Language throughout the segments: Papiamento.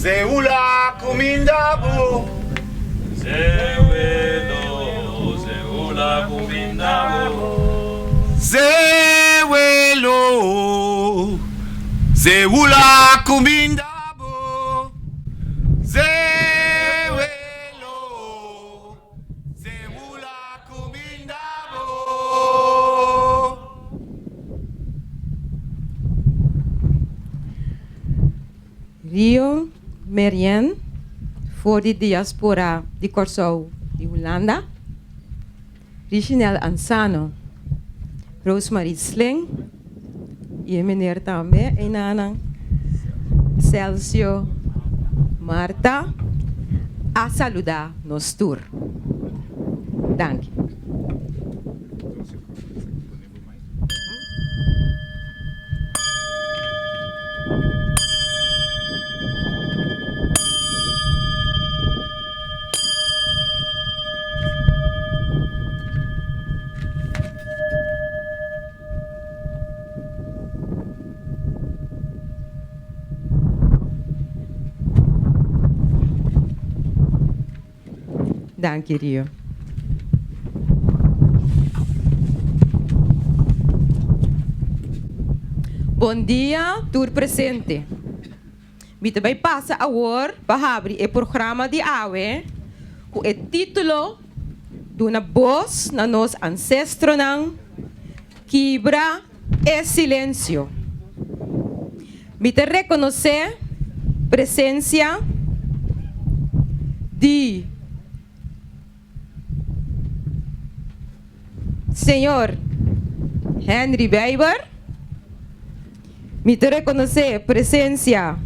Zeula kuminda bo. Zewelo, Zeula kuminda bo. Zewelo, Zeula kuminda bo. Zewelo, Zeula kuminda bo. Rio Merien for di diaspora di Kòrsou di Hulanda, Richinel Ansano, Rosemarie Sling i e meneer tambe einanan, Celcio Marta a saluda nos tur. Danki. Danki Rio. Bon dia tur presente. Mi ta bai pasa awor pa habri e programa di awe ku e titulo Duna bos na nos ansestronan, kibra e silensio. Mi ta rekonosé presensia di señor Henry Bijber. Mi ta rekonosé presensia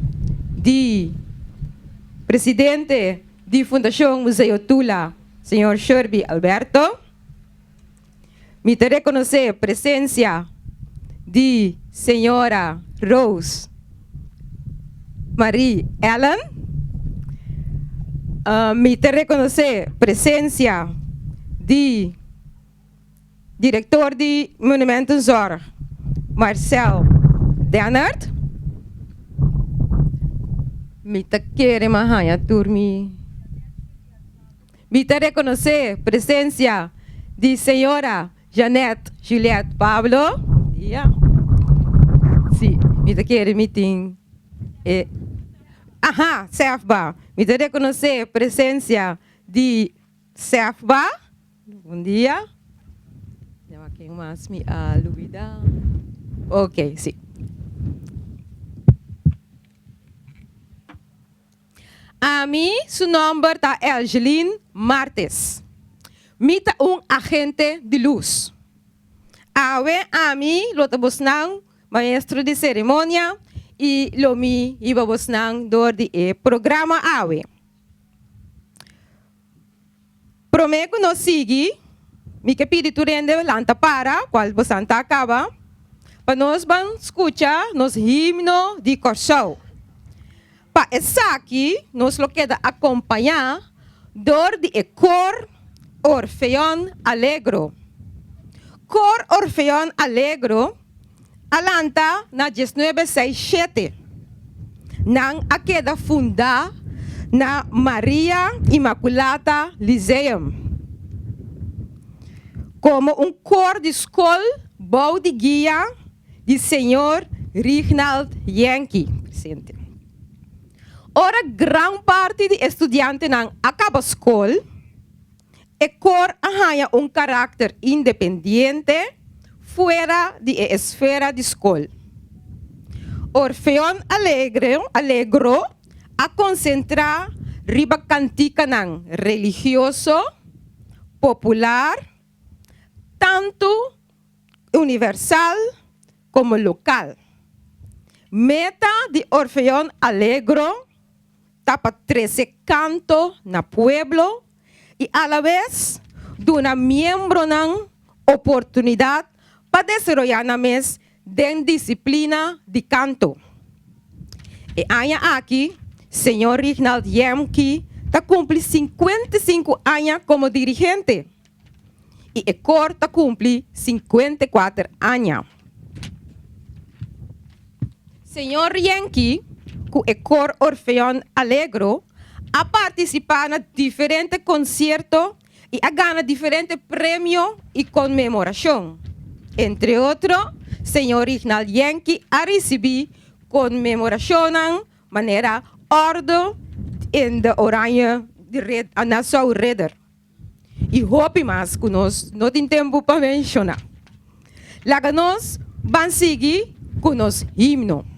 di presidente di Fundashon Museo Tula, señor Shurby Alberto. Mi ta rekonosé presensia di señora Rose Marie Allen. Mi ta rekonosé presensia di direktor di Monumentenzorg, Marcel Dennert. Mi ta kere mi a haña tur mi. Mi ta rekonosé presensia di señora Jeanette Juliette Pablo. Ya. Sí, mi ta kere mi tin e. Aha, Sefba. Mi ta rekonosé presensia di Sefba. Bon dia. Ya wak ken mas mi a lubida. Ok, sí. Ami su nomber ta Elgeline Martes. Mi ta un agente di lus. Awe ami lo ta bosnan maestro di ceremonia y lo mi hiba bosnan door di e programa awe. Prome cu nos sigui, mi ke pidi tur hende lanta para, cual bosan ta caba, pa nos ban scucha nos himno di Corsou. Pa esaki nos lo keda acompaña dor di e cor Orfeon Allegro. Kor Orfeon Allegro a lanta na diesnuebe seis shete. Nan a keda fundá na Maria Immaculata Lyceum komo un kor di skol bou di guia di señor Rignald Yankee, presente. Ora gran parti di e studiantenan a kaba skol, E kor a haña un karakter independiente fuera di e esfera di skol. Orfeon Allegro a konsentrá riba kantikanan religioso, popular, tantu universal komo lokal. Meta di Orfeon Allegro ta pa trese kanto na pueblo i alabes duna miembronan oportunidat pa desaroyá nan mes den disiplina di kanto. E aña aki señor Rignald Yemki ta kumpli 55 aña komo dirigente i e kor ta kumpli 54 aña. Señor Yankee ku e kor Orfeon Allegro a partisipá na diferente konsierto i a gana diferente premio i konmemorashon. Entre otro, señor Rignald Yankee a risibí konmemorashonnan manera Orde in de Oranje Nassau Ridder. I hopi mas ku nos no tin tempu pa menshoná. Laga nos ban sigui ku nos himno.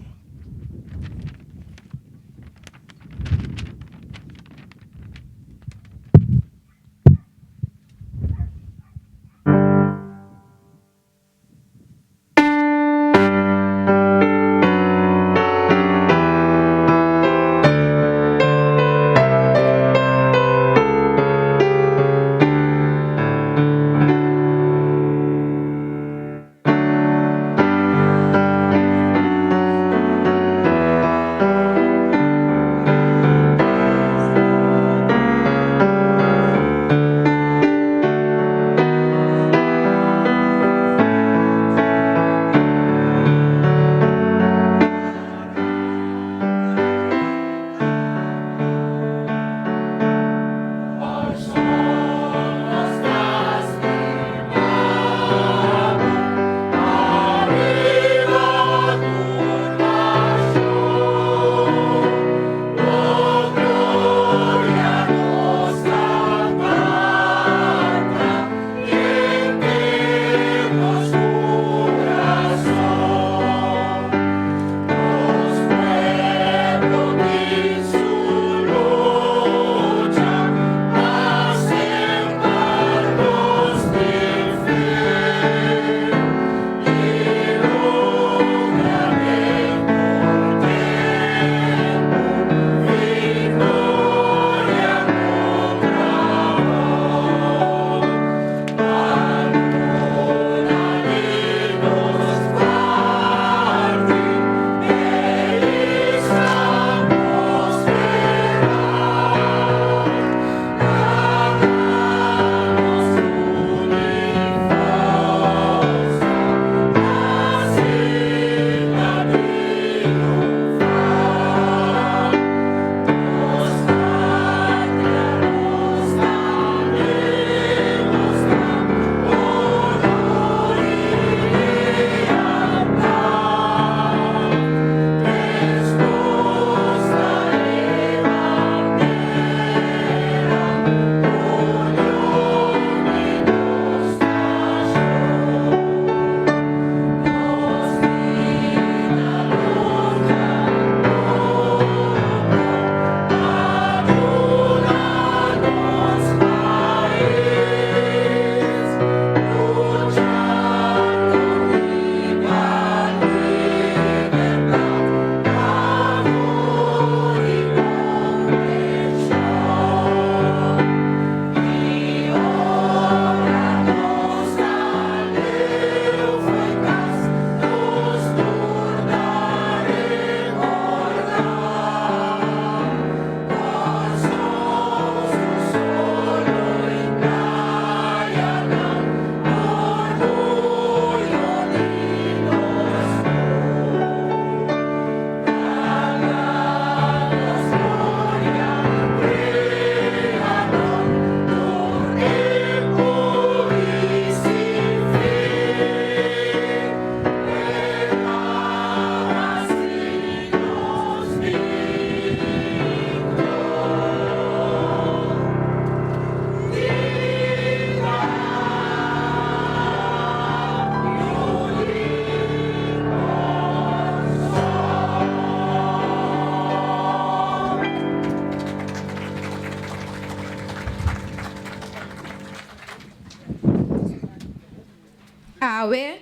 Awe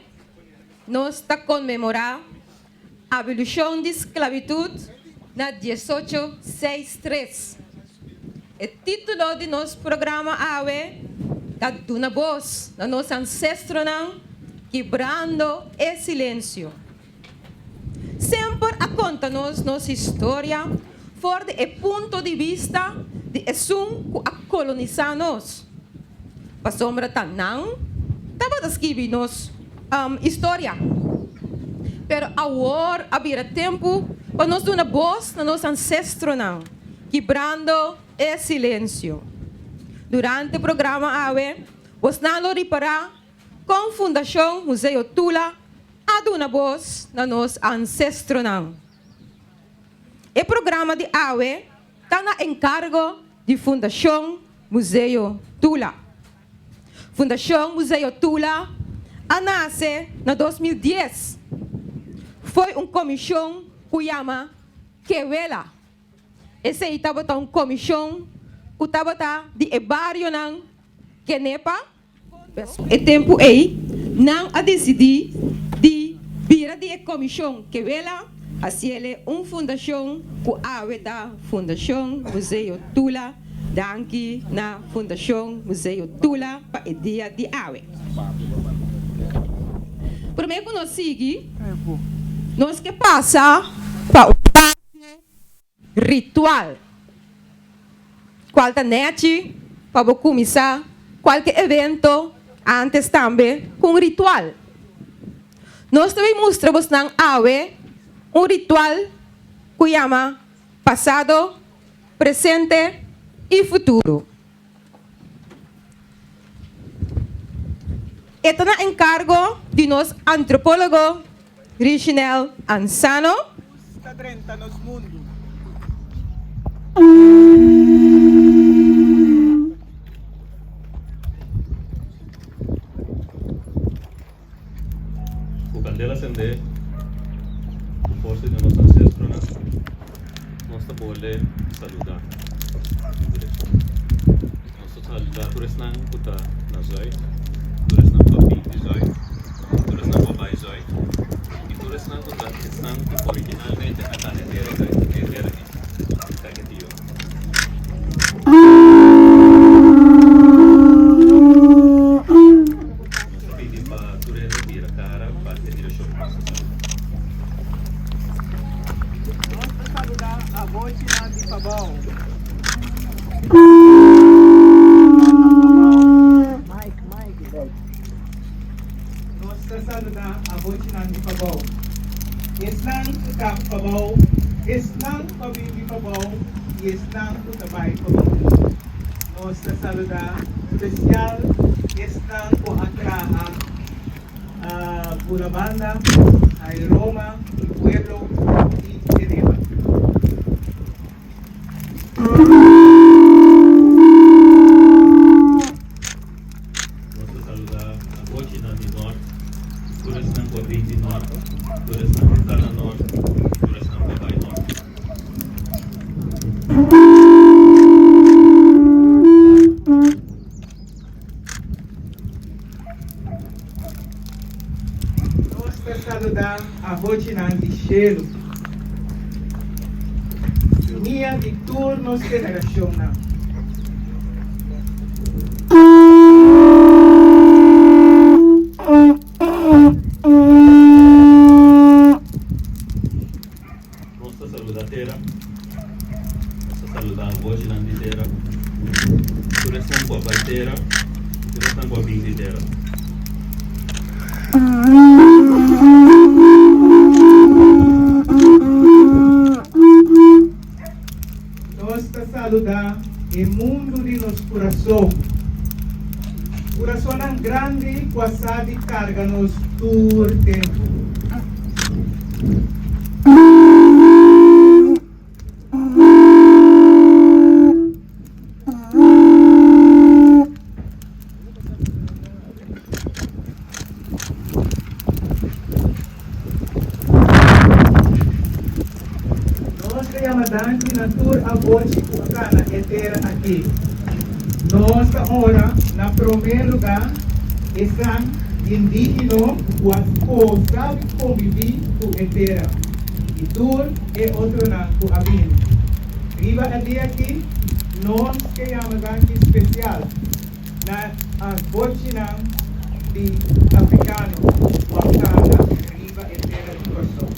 nos ta konmemorá abolushon di sklabitut na diesocho seis tres. E título di nos programa awe ta Duna Bos na Nos Ansestronan, Kibrando e Silensio. Semper a konta nos nos historia for di e punto di bista di esun ku a kolonisá nos. Pasobra ta nan tabata skibi nos historia. Pero awor a bira tempu pa nos duna bos na nos ansestronan, kibrando e silensio. Durante programa awe, bosnan lo ripará kon Fundashon Museo Tula a duna bos na nos ansestronan. E programa di awe ta na enkargo di Fundashon Museo Tula. Fundashon Museo Tula a nase na 2010 fo'i un komishon ku yama Kewela. Esei tabata un komishon ku tabata di e barionan Kenepa, E tempu ei nan a disidí di bira di e komishon Kewela hasiele un fundashon ku awe ta Fundashon Museo Tula. Danki na Fundashon Museo Tula pa e dia di awe. Promé ku nos sigui, nos ke pasa pa un parti Ritual, cual ta nechi pa bo cuminsa cualke evento antes tambe cu un ritual. Nos ta bay mustra bosnan awe un ritual cu yama pasado, presente y futuro. E ta na encargo di nos antropologo Richinel Ansano. Lus ta drenta nos mundu. Ku kandela sendé, ku forsa di nos ansestronan, nos ta bolbe saludá den direkshon. Nos ta saludá tur esnan ku ta na zùit, tur esnan ku a bin di zùit, tur esnan ku a bai zùit i tur esnan ku ta esnan ku originalmente a kana e tera e tera di Kaiquetio. Nos ta pidi pa tur hende bira kara pa e direkshon ku nos ta saluda. Nos ta saluda abochinan di Pabou. Nos ta saluda abochinan di Pabou. Esnan ku ta Pabou, esnan ku a bin di Pabou i esnan ku ta bai Pabou. Nos ta saluda spesial esnan ku a traha Burabanda, Airoma, mi pueblo i Geneva. Nos ta saluda abochinan di nort, tur esnan ku a bin di nort, tur esnan ku ta na nort, tur esnan ku a bai nort. Nos ta saluda abochinan di shelu, simia di tur nos generashonnan. Nos ta saluda tera, nos ta saluda bochinan di tera, tur esnan ku a bai tera, tur esnan ku a bin di tera. Nos ta saluda e mundu di nos kurason, kurasonnan grandi ku a sa di karga nos tur tempu. Nos ta yama danki na tur abochi ku a kana e tera aki. Nos ta ora na promé lugá esnan. Indígeno ku a gosa di kombibí ku e tera i tur e otronan ku a bini. Riba e dia akí nos ke yama danki spesial na bochinan di afrikano ku a kana riba e tera di Kòrsou.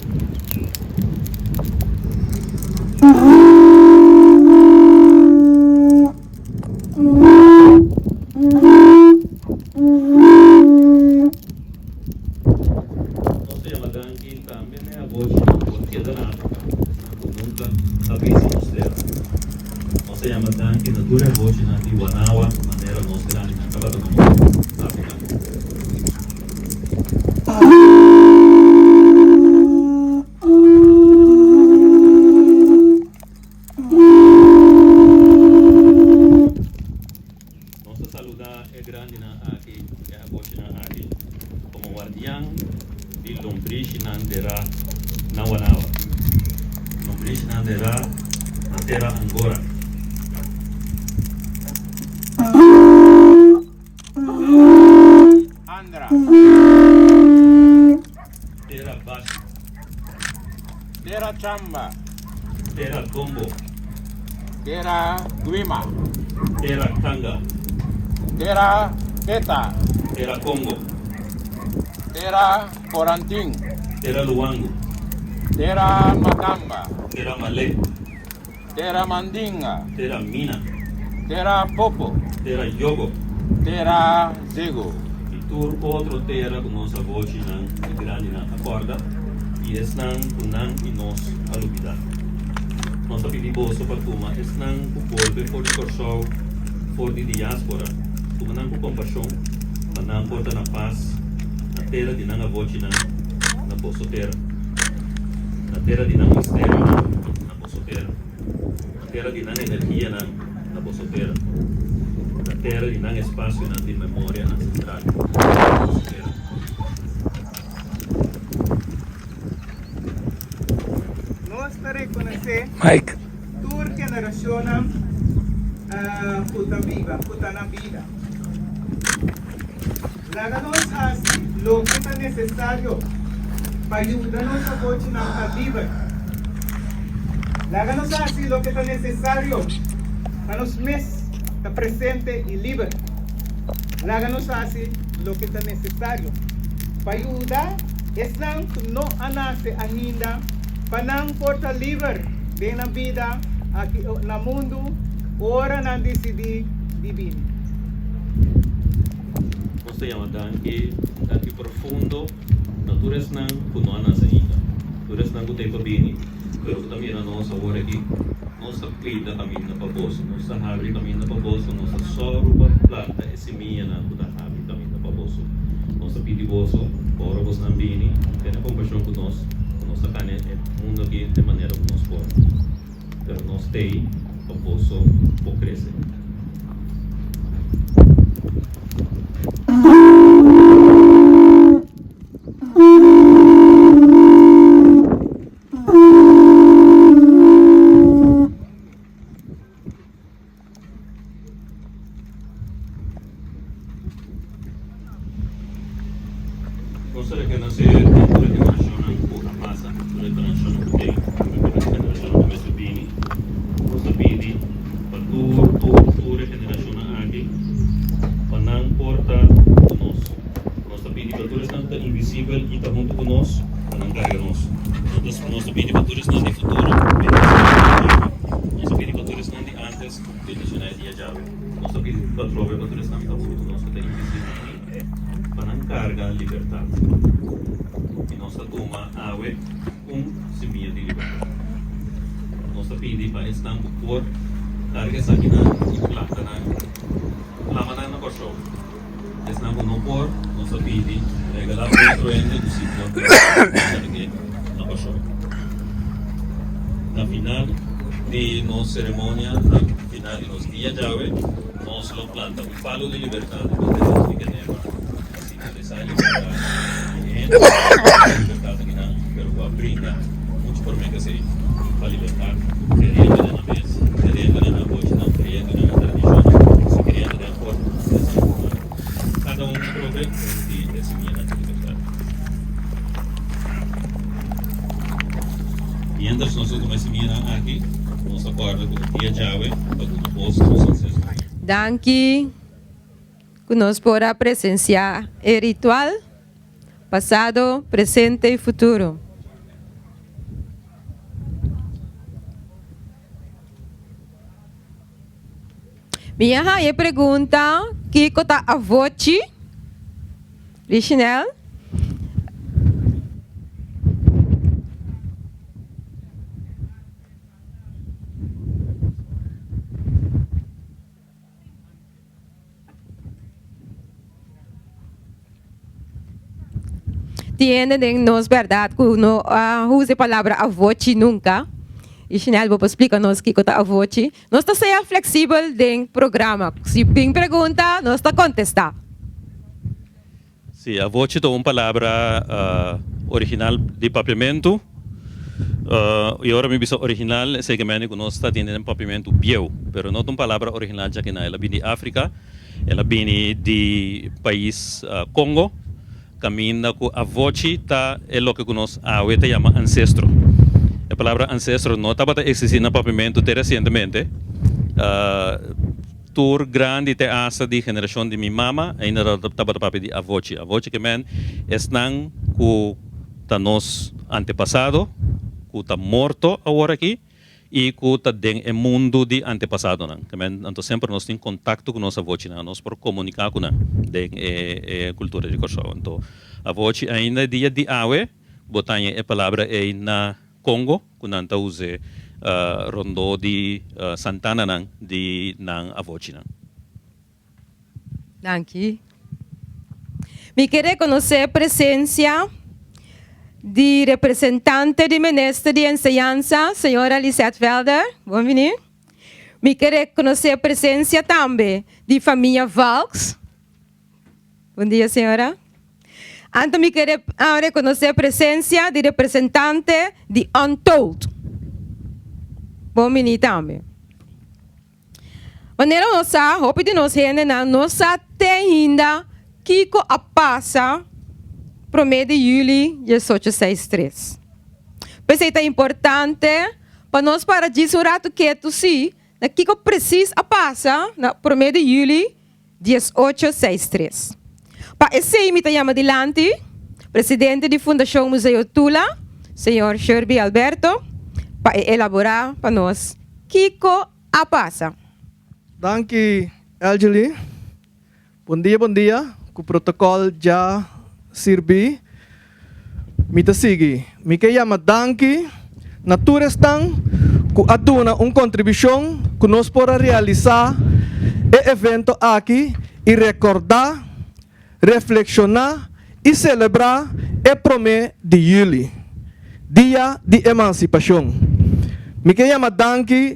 Nos ta yama danki tambe na e abochinan ku a keda na Afrika, esnan ku nunka a bisi nos tera. Nos ta yama danki na tur e abochinan di Wanawa, manera nos grandinan tabata nombra Afrika. Nos ta saludá e grandinan aki, e aboshinan aki, komo guardian di lombrishinan derá na Wanawa, lombrishinan derá na tera Angora. Andra. Tera Bashi. Tera Chamba. Tera Gombo. Tera Guima. Tera Kanga. Tera Teta. Tera Congo. Tera Corantin. Tera Luango. Tera Matamba. Tera Malé. Tera Mandinga. Tera Mina. Tera Popo. Tera Yogo. Tera Zego. I tur otro tera ku nos abochinan i grandinan a kòrda, i esnan ku nan i nos a lubidá. Nos ta pidi boso pa tuma esnan ku bolbe for di Kòrsou, for di diáspora, tuma nan ku kompashon, pa nan por ta na pas na tera di nan abochinan, na boso tera, na tera di nan misterionan, na boso tera, na tera di nan energianan, na boso tera, na tera di nan espasionan di memoria ansestral, na boso tera. Nos ta rekonosé tur generashonnan ku ta biba, ku ta na bida. Laga nos hasi loke ta nesesario pa yuda nos abochinan ta liber. Laga nos hasi loke ta nesesario pa nos mes ta presente i liber. Laga nos hasi loke ta nesesario pa yuda esnan ku no a nase ainda pa nan por ta liber den nan bida aki na mundu ora nan disidí di bini. Nos ta yama danki, un danki profundo na tur esnan ku no a nase ainda, tur esnan ku ta ei pa bini, pero ku ta mira nos awor aki. Nos ta kuida kaminda pa boso, nos ta habri kaminda pa boso, nos ta sòru pa planta e simianan ku ta habri kaminda pa boso. Nos ta pidi boso pa ora bosnan bini, tene kompashon ku nos, ku nos ta kane e mundu aki den manera ku nos por. Pero nos t'ei pa boso por krese. Nos ta rekonosé den tur e generashonnan ku a pasa, tur e generashonnan ku tin, tur e generashonnan ku mester bini. Nos ta pidi pa tur, tur, tur e generashonnan aki pa nan por ta ku nos. Nos ta pidi pa tur esnan ku ta invisibel i ta huntu ku nos pa nan karga nos. Nos ta pidi pa tur esnan di futuro bendishoná e dia djawe. Nos ta pidi pa tur esnan di antes bendishoná e dia djawe. Nos ta pidi atrobe pa tur esnan ku ta huntu ku nos ku ta invisibel i pa nan karga libertat. I nos ta tuma awe un simia di libertat. Nos ta pidi pa esnan ku por karga esakinan i planta nan, plama nan na Kòrsou. Esnan ku no por, nos a pidi regalá otro hende ku si por karg'é na Kòrsou. Na final di nos seremonia, na final di nos dia djawe, nos lo planta un palu di libertat ku ta nos di Geneva pa simbolisá e libertat di e hende ku a libertat akinan, pero ku a brinda muchu promé ku esei pa libertat, keriendo den nan mes, keriendo den nan bochinan, keriendo den nan tradishonnan, keriendo den. Kada un atrobe un di e simia. awe pa duna bos na nos ancestronan. Danki ku nos por a presensiá e ritual, pasado, presente i futuro. Mi a haña e pregunta kiko ta avochi, Richinel. Tin hende den nos bèrdat ku no a usa e palabra avochi nunka. I Shinel bo por splika nos kiko ta avochi? Nos ta sea fleksibel den programa. Si bin pregunta nos ta kontestá. Sí, avochi ta un palabra original di papiamentu. I ora mi bisa original, esei ke mende ku nos ta tende den papiamentu bieu. Pero no ta un palabra original djakinan. El a bini di Afrika, el a bini di pais Kongo, kaminda ku avochi ta e loke ku nos awe ta yama ansestro. E palabra ansestro no tabata eksistí na papiamentu te resientemente. Tur grandi te asta di generashon di mi mama ainda tabata papia di avochi. Avochi ke men esnan ku ta nos antepasado ku ta morto awor aki i ku ta den e mundu di antepasadonan. Ke men anto semper nos tin kontakto ku nos avochinan, nos por komuniká ku nan den e kultura di Kòrsou. Anto avochi ainda e dia di awe bo ta haña e palabra ei na Congo ku nan ta us'é rondó di santananan di nan avochinan. Danki. Mi ke rekonosé presensia di representante di Minister di Enseñansa, señora Lisette Velder. Bon bini. Mi ke rekonosé presensia tambe di famia Valks. Bon dia señora. Anto mi kere reconoce presencia di representante di Untold. Bon bini tambe. Manera nos sa, hopi di nos hendenan no sa te ainda kico a pasa prome di juli diesocho seis tres. P'esey ta importante pa nos para djis un rato ketu si na kico precies a pasa na prome di juli 18 seis tres. Pa esei mi ta yama dilanti presidente di Fundashon Museo Tula, señor Sherby Alberto, pa e elaborá pa nos kiko a pasa. Danki Elgely. Bon dia bon dia ku protokòl dja sirbi mi ta sigui. Mi ke yama danki na tur esnan ku a duna un kontribushon ku nos por a realisá e evento aki i rekordá, reflekshoná i selebrá e promé di yüli, Dia di Emansipashon. Mi ke yama danki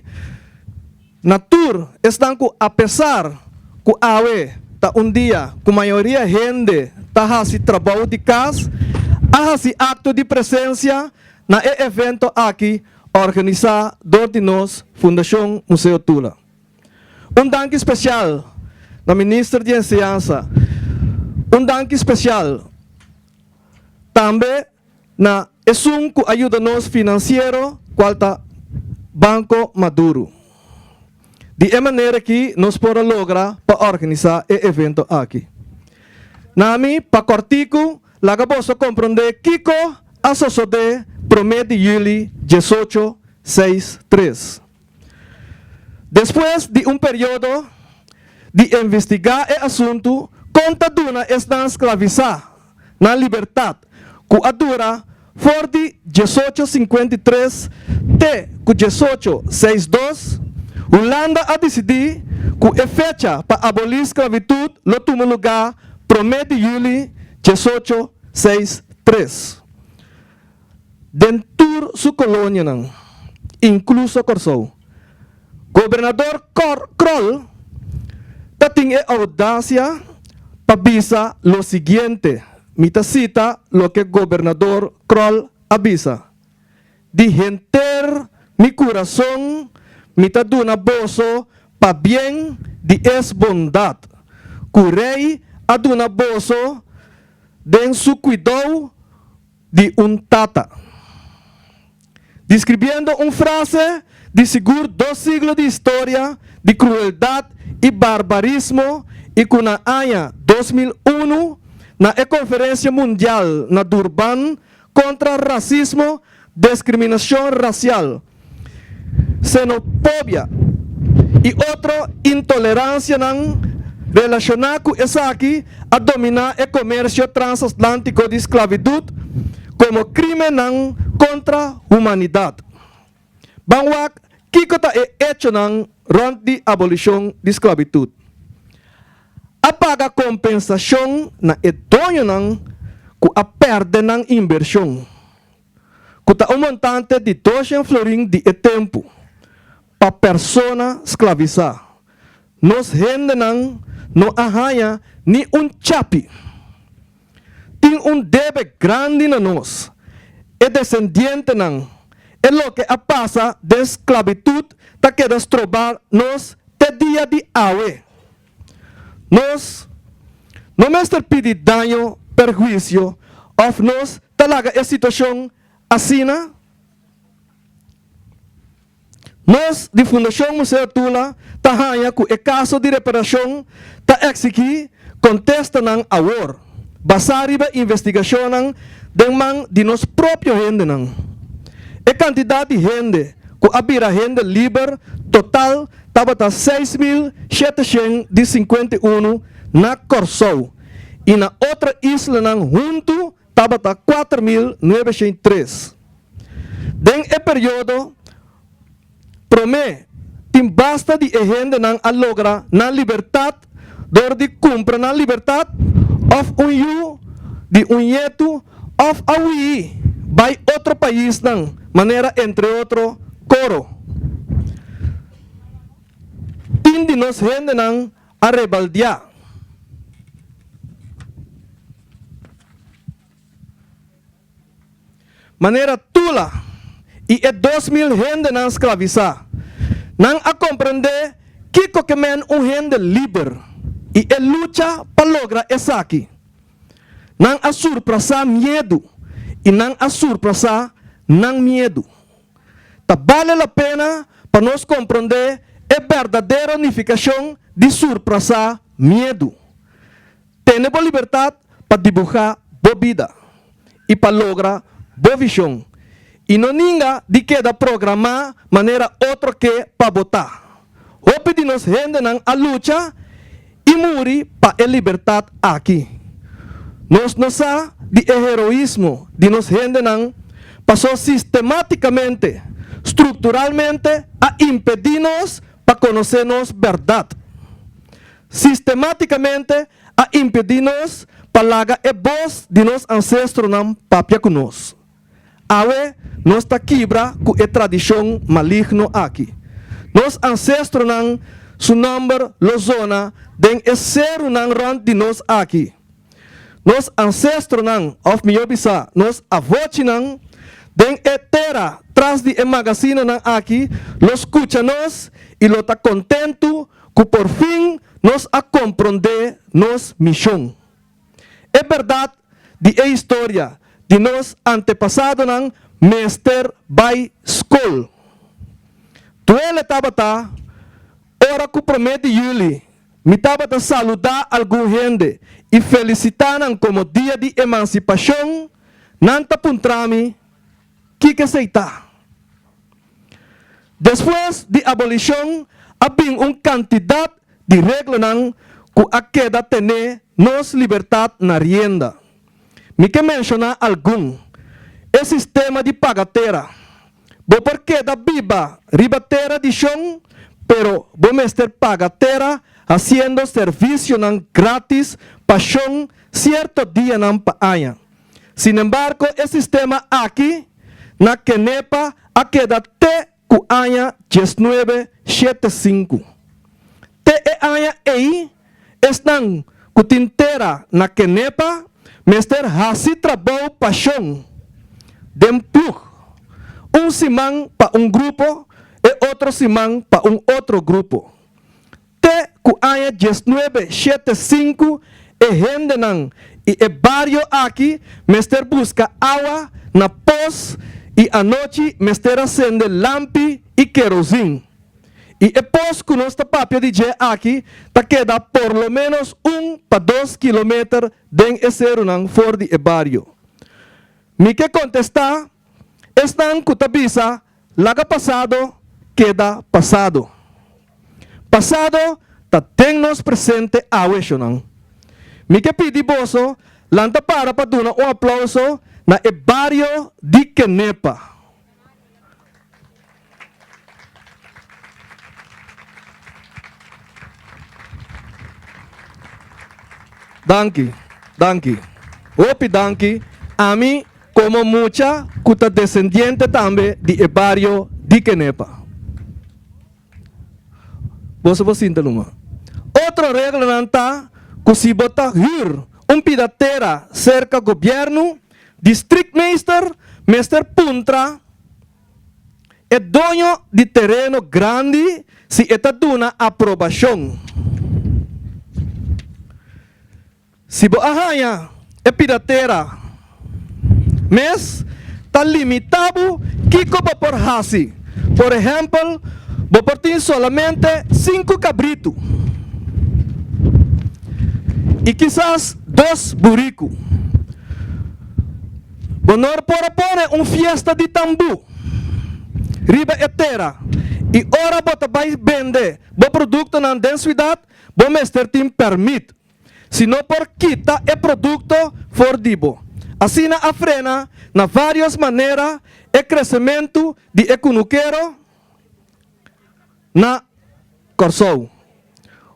Na tur esnan ku apesar ku awe ta un dia ku mayoria hende ta hasi trabou di kas, a hasi akto di presensia na e evento aki organisá dor di nos Fundashon Museo Tula. Un danki spesial na Minister di Enseñansa, un danki spesial tambe na esun ku a yuda nos finansiero kual ta Banco Maduro. Di e manera aki nos por a logra pa organisá e evento aki. Na mi pa kòrtiku laga boso komprondé kiko a sosodé promé di yüli diesocho seis tres. Despues di un periodo di investigá e asuntu kon ta duna esnan sklavisá nan libertat ku a dura for di diesocho sinkuenta i tres te ku diesocho seis dos, Hulanda a disidí ku e fecha pa abolí sklavitut lo tuma lugá promé di yüli diesocho seis tres. Den tur su kolonianan, inkluso Kòrsou. Gobernador Krol ta tin e oudasia pa bisa lo siguiente, mi ta sita loke Gobernador Krol a bisa, Di henter mi kurason mi ta duna boso pabien di es bondat ku Rei a duna boso den su kuidou di un tata. Describiendo un frase di sigur dos siglo di historia di krueldat i barbarismo i ku na aña 2001 na e Konferensia Mundial na Durban kontra rasismo, deskriminashon rasial, xenofobia i otro intoleransianan relashoná ku esaki a dominá e komersio transatlantiko di sklabitut komo krimennan kontra humanidat. Ban wak kiko ta e echonan rònt di abolishon di sklabitut. A paga kompensashon na e doñonan ku a pèrdè nan inbershon, ku ta un montante di doshen florin di e tempu, pa persona sklavisá. Nos hendenan no a haña ni un chapi. Tin un debe grandi na nos, e desendientenan. E loke a pasa den sklabitut ta keda stroba nos te dia di awe. Nos no mester pidi daño perhuisio òf nos ta laga e situashon asina? Nos di Fundashon Museo Tula ta haña ku e kaso di reparashon ta eksigí kontestanan awor, basá riba investigashonnan den man di nos propio hendenan. E kantidat di hende ku a bira hende liber total tabata 6751 na Kòrsou i na otro islanan huntu tabata 4903. Den e periodo promé tin basta di e hendenan a logra nan libertat dor di kumpra nan libertat òf un yu di un ñetu òf a huí bai otro paisnan manera entre otro Koro. Tin di nos hendenan a rebaldiá. Manera Tula i e 2000 hendenan sklavisá, nan a komprendé kiko ke men un hende liber i e lucha pa logra esaki. Nan a surpasá miedu i nan a surpasá nan miedu. Ta bale la pena pa nos komprendé e berdadero nifikashon di surpasá miedu. Tene bo libertat pa dibuhá bo bida i pa logra bo vishon, i no ninga di keda programá manera otro ke pa bo ta. Hopi di nos hendenan a lucha i muri pa e libertat aki. Nos no sa di e heroismo di nos hendenan paso sistemátikamente, strukturalmente a impedí nos pa konosé nos bèrdat. Sistemátikamente a impedí nos pa laga e bos di nos ansestronan papia ku nos. Awe nos ta kibra ku e tradishon maligno aki. Nos ansestronan su nòmber lo zona den e serunan rònt di nos aki. Nos ansestronan, òf mihó bisá, nos avochinan, den e tera tras di e magasinanan aki lo skucha nos i lo ta kontentu ku por fin nos a komprondé nos mishon. E bèrdat di e historia di nos antepasadonan mester bai skol. Duele tabata ora ku promé di yüli mi tabata saludá algun hende i felisitá nan komo Dia di Emansipashon, nan ta puntra mi kiko esei ta. Despues di abolishon a bin un kantidat di reglanan ku a keda tene nos libertat na rienda. Mi ke menshoná algun, E sistema di paga tera. Bo por keda biba riba tera di shon, pero bo mester paga tera hasiendo servisionan grátis pa shon sierto dianan pa aña. Sinembargo e sistema aki na Kenepa a keda te ku aña 1975. Te e aña ei esnan ku tin tera na Kenepa mester hasi trabou pashon den plug, un siman pa un grupo e otro siman pa un otro grupo. Te ku aña 1975 e hendenan i e bario aki mester buska awa na pos i anochi mester a sende lampi. i kerozin. I e pos ku nos ta papia di dje aki ta keda por lo ménos un pa dos kilometer den e serunan for di e bario. Mi ke kontestá esnan ku ta bisa laga pasado keda pasado. Pasado ta den nos presente awe, shonnan. Mi ke pidi boso lanta para pa duna un aplauso na e bario di Kenepa. Danki, danki. Hopi danki. Ami komo mucha ku ta desendiente tambe di e bario di Kenepa. Boso por sinta luma. Otro reglanan ta ku si bo ta hür un pida tera serka gobièrnu, distriktmeester mester puntra e doño di tereno grandi si e ta duna aprobashon. Si bo a haña e pida tera mes, ta limitá bo kiko bo por hasi. Por ehèmpel, bo por tin solamente sinku kabritu i kisas dos buriku. Bo no por a pone un fiesta di tambú riba e tera i ora bo ta bai bende bo produktonan den siudat, bo mester tin pèrmit. Si no por kita e produkto for di bo. Asina a frena na vários manera e kresementu di e kunukero na Kòrsou.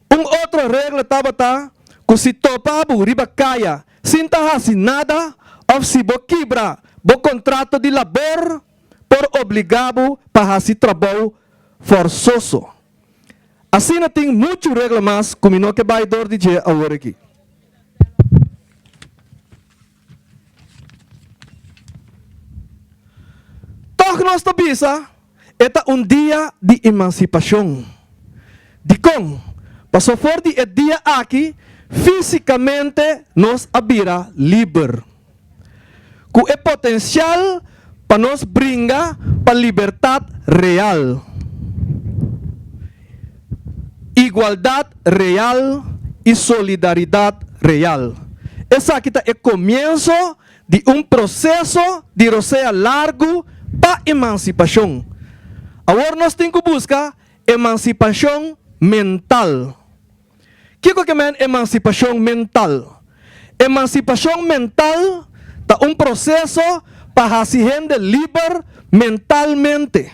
Un otro regla tabata ku si topa bo riba kaya sin ta hasi nada òf si bo kibra bo kontrato di labor por obligá bo pa hasi trabou forsoso. Asina tin muchu regla mas ku mi no ke bai dor di dje awor aki. Tòg nos ta bisa e ta un dia di emansipashon. Dikon? Paso for di e dia aki físikamente nos a bira liber. Ku e potensial pa nos bringa pa libertat real, igualdat real i solidaridat real. Esaki ta e komienso di un proseso di rosea largu pa emansipashon. Awor nos tin ku buska emansipashon mental. Kiko ke men emansipashon mental? Emansipashon mental ta un proseso pa hasi hende liber mentalmente,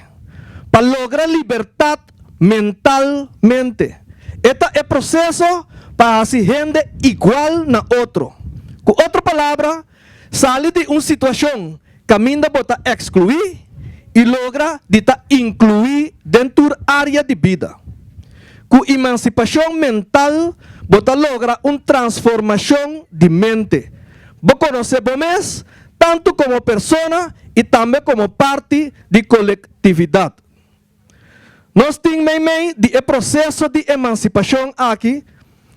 pa logra libertat mentalmente. E ta e proseso pa hasi hende igual na otro. Ku otro palabra, sali di un situashon kaminda bo ta ekskluí i logra di ta inkluí den tur área di bida. Ku emansipashon mental bo ta logra un transformashon di mente. Bo konosé bo mes tantu komo persona i tambe komo parti di kolektividat. Nos tin meimei di e proseso di emansipashon aki,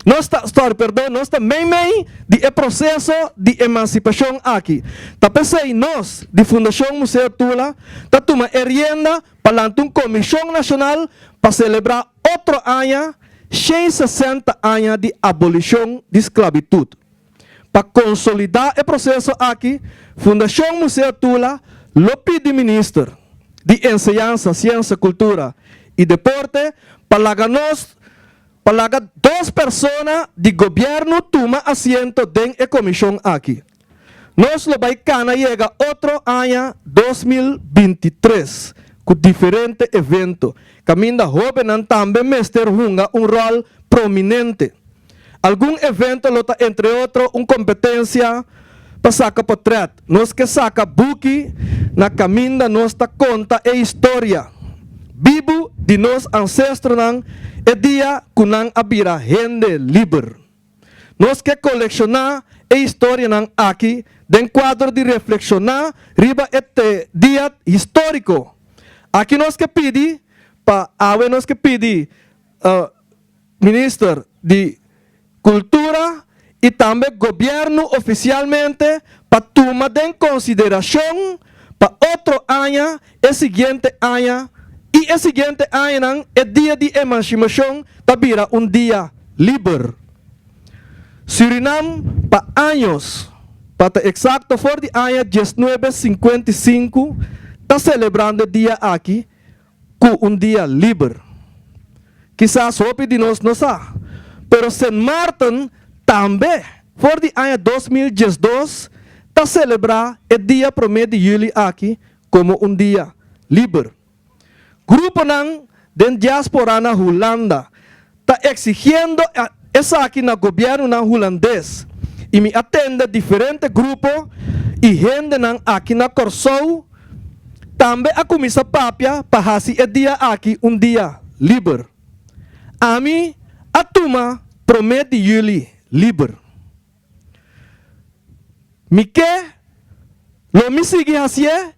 nos ta, sorry, perdon, nos ta meimei di e proseso di emansipashon aki. Ta p'esei nos di Fundashon Museo Tula ta tuma e rienda pa lanta un komishon nashonal pa selebrá otro aña 160 aña di abolishon di sklabitut. Pa konsolidá e proseso aki, Fundashon Museo Tula lo pidi Minister di Enseñansa, Siensa, Kultura i Deporte pa laga nos pa laga dos persona di gobièrnu tuma asiento den e komishon aki. Nos lo bai kana yega otro aña 2023 ku diferente evento kaminda hóbennan tambe mester hunga un ròl prominente. Algun evento lo ta entre otro un kompetensia pa saka potrèt. Nos ke saka buki na kaminda nos ta konta e historia bibu di nos ansestronan e dia ku nan a bira hende liber. Nos ke kolekshoná e historianan aki den kuadro di reflekshoná riba e dia históriko aki. Nos ke pidi pa awe nos ke pidi Minister di Cultura y tambe Gobierno oficialmente pa tuma den consideracion pa otro aña e siguiente aña. I e siguiente añanan e dia di emansipashon ta bira un dia liber. Surinam pa años, pa ta eksakto for di aña 1955 ta selebrando e dia aki ku un dia liber. Kisas hopi di nos no sa, pero Sint Maarten tambe for di aña 2012 ta selebrá e dia promé di yüli aki komo un dia liber. Gruponan den diaspora na Hulanda ta eksigiendo esaki na gobièrnunan hulandes i mi a tende diferente grupo i hendenan aki na Kòrsou tambe a kuminsá papia pa hasi e dia aki un dia liber. Ami a tuma promé di yüli liber. Mi ke lo mi sigui hasié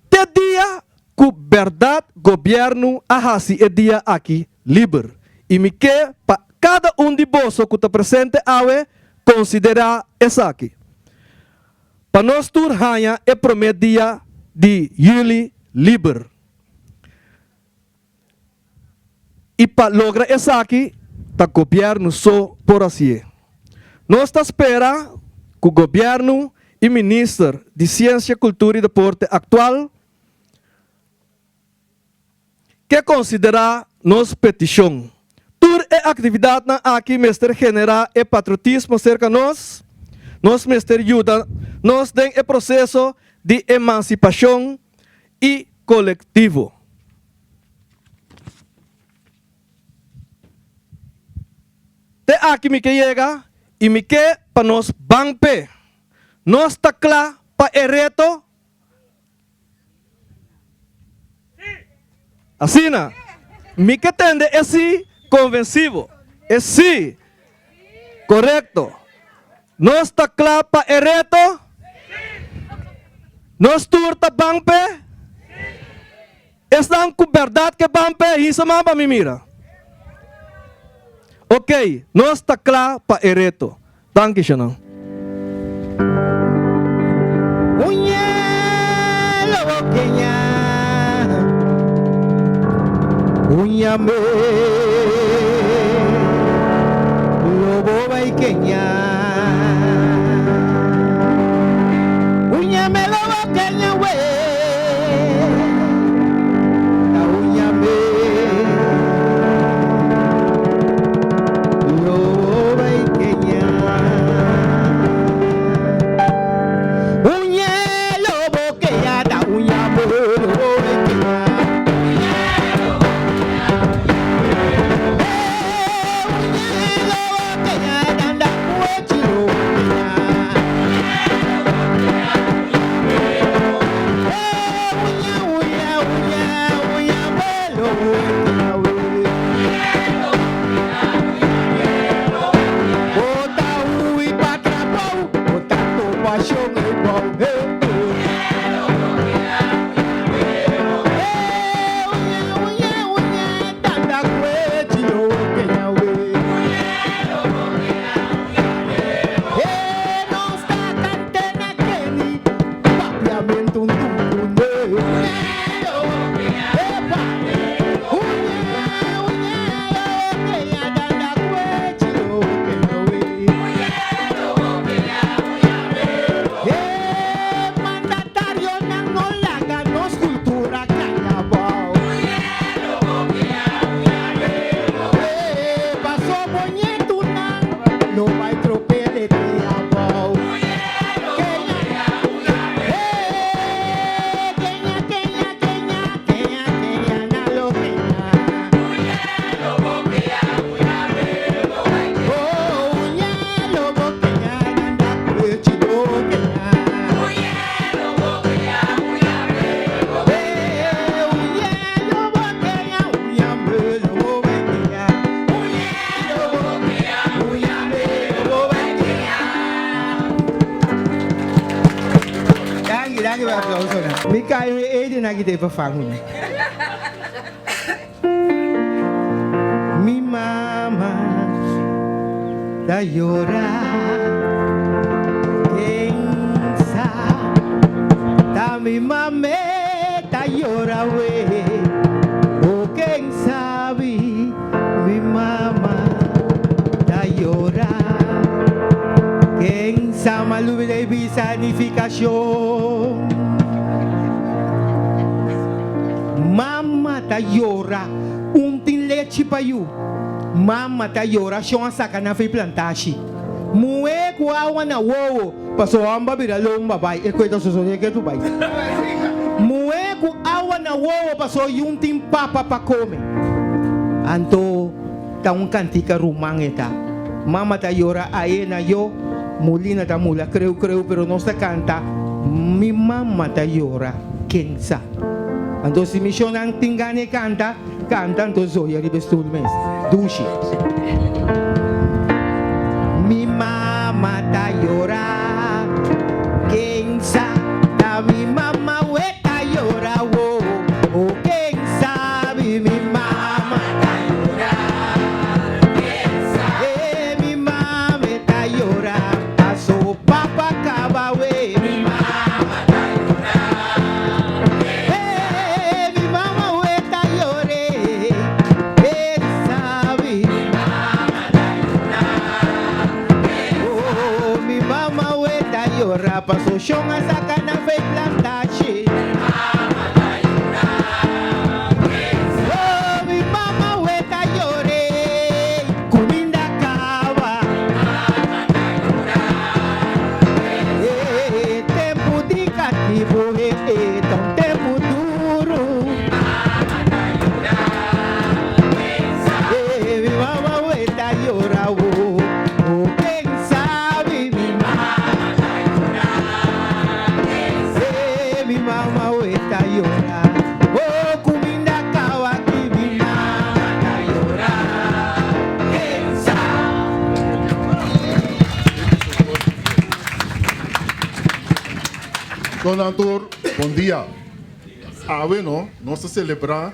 te dia ku bèrdat gobièrnu a hasi e dia aki liber i mi ke pa kada un di boso ku ta presente awe konsiderá esaki. Pa nos tur haña e promé dia di yüli liber. I pa logra esaki ta gobièrnu so por hasié. Nos ta spera ku gobièrnu i minister di Siensia, Kultura i Deporte aktual ke konsiderá nos petishon. Tur e aktividatnan aki mester generá e patriotismo serka nos. Nos mester yuda nos den e proseso di emansipashon i kolektivo. Te aki mi ke yega i mi ke pa nos ban p'e. Nos ta kla pa e reto? Asina, mi ke tende e si konvensivo, e si korekto. Nos ta kla pa e reto? Nos tur ta ban p'e? Esnan ku bèrdat ke ban p'e, hisa man pa mi mira. Okey, nos ta kla pa e reto. Danki, Shannon. Mi kai mi edi na kita pa fangu mi. Mi mama ta yora Kensa ta mi mame ta yora we. Ken sabi mi mama ta yora Ken sa m'a lubida e bisa nificacion Mama ta yora un tin lechi pa yu Mama ta yora shon a saca nan fei plantashi Muhe cu awa na wowo Paso hòmber a bira lomba bai, e koe ta sosodé ke tu bai. Muhé ku awa na wowo paso yun tin papa pa kome. Anto ta un kantika ruman e ta. Mama ta yora ae na yo, mulina ta mula kreu kreu pero nos ta kanta mi mama ta yora ken sa. Anto si mi shonnan tin gana e kanta, kanta anto zoya riba e stul mes. Dushi. Mi mama ta yora, ken sa ta mi mama we ta yora wo oh ken sabi mi mama ta yora, ken sa eh mi mame ta yora paso papa kaba we mi mama ta yora, eh mi mama we ta yore ken sabi mi mama ta yora, oh mi mama we ta yora paso shon a saka nan fei plantashi mi mama ta yora, oh mi mama we ta yore kuminda kaba mi mama ta yora, eh tempu di katibu eh eh ta un tempu duru mi mama ta yora, eh mi mama we ta yora oh oh ken sabi mi mama ta yora, eh mi mama we ta yora oh kuminda kaba ki mi mama ta yora, ken sa. Don Antur, bon dia. Awe no, nos ta celebra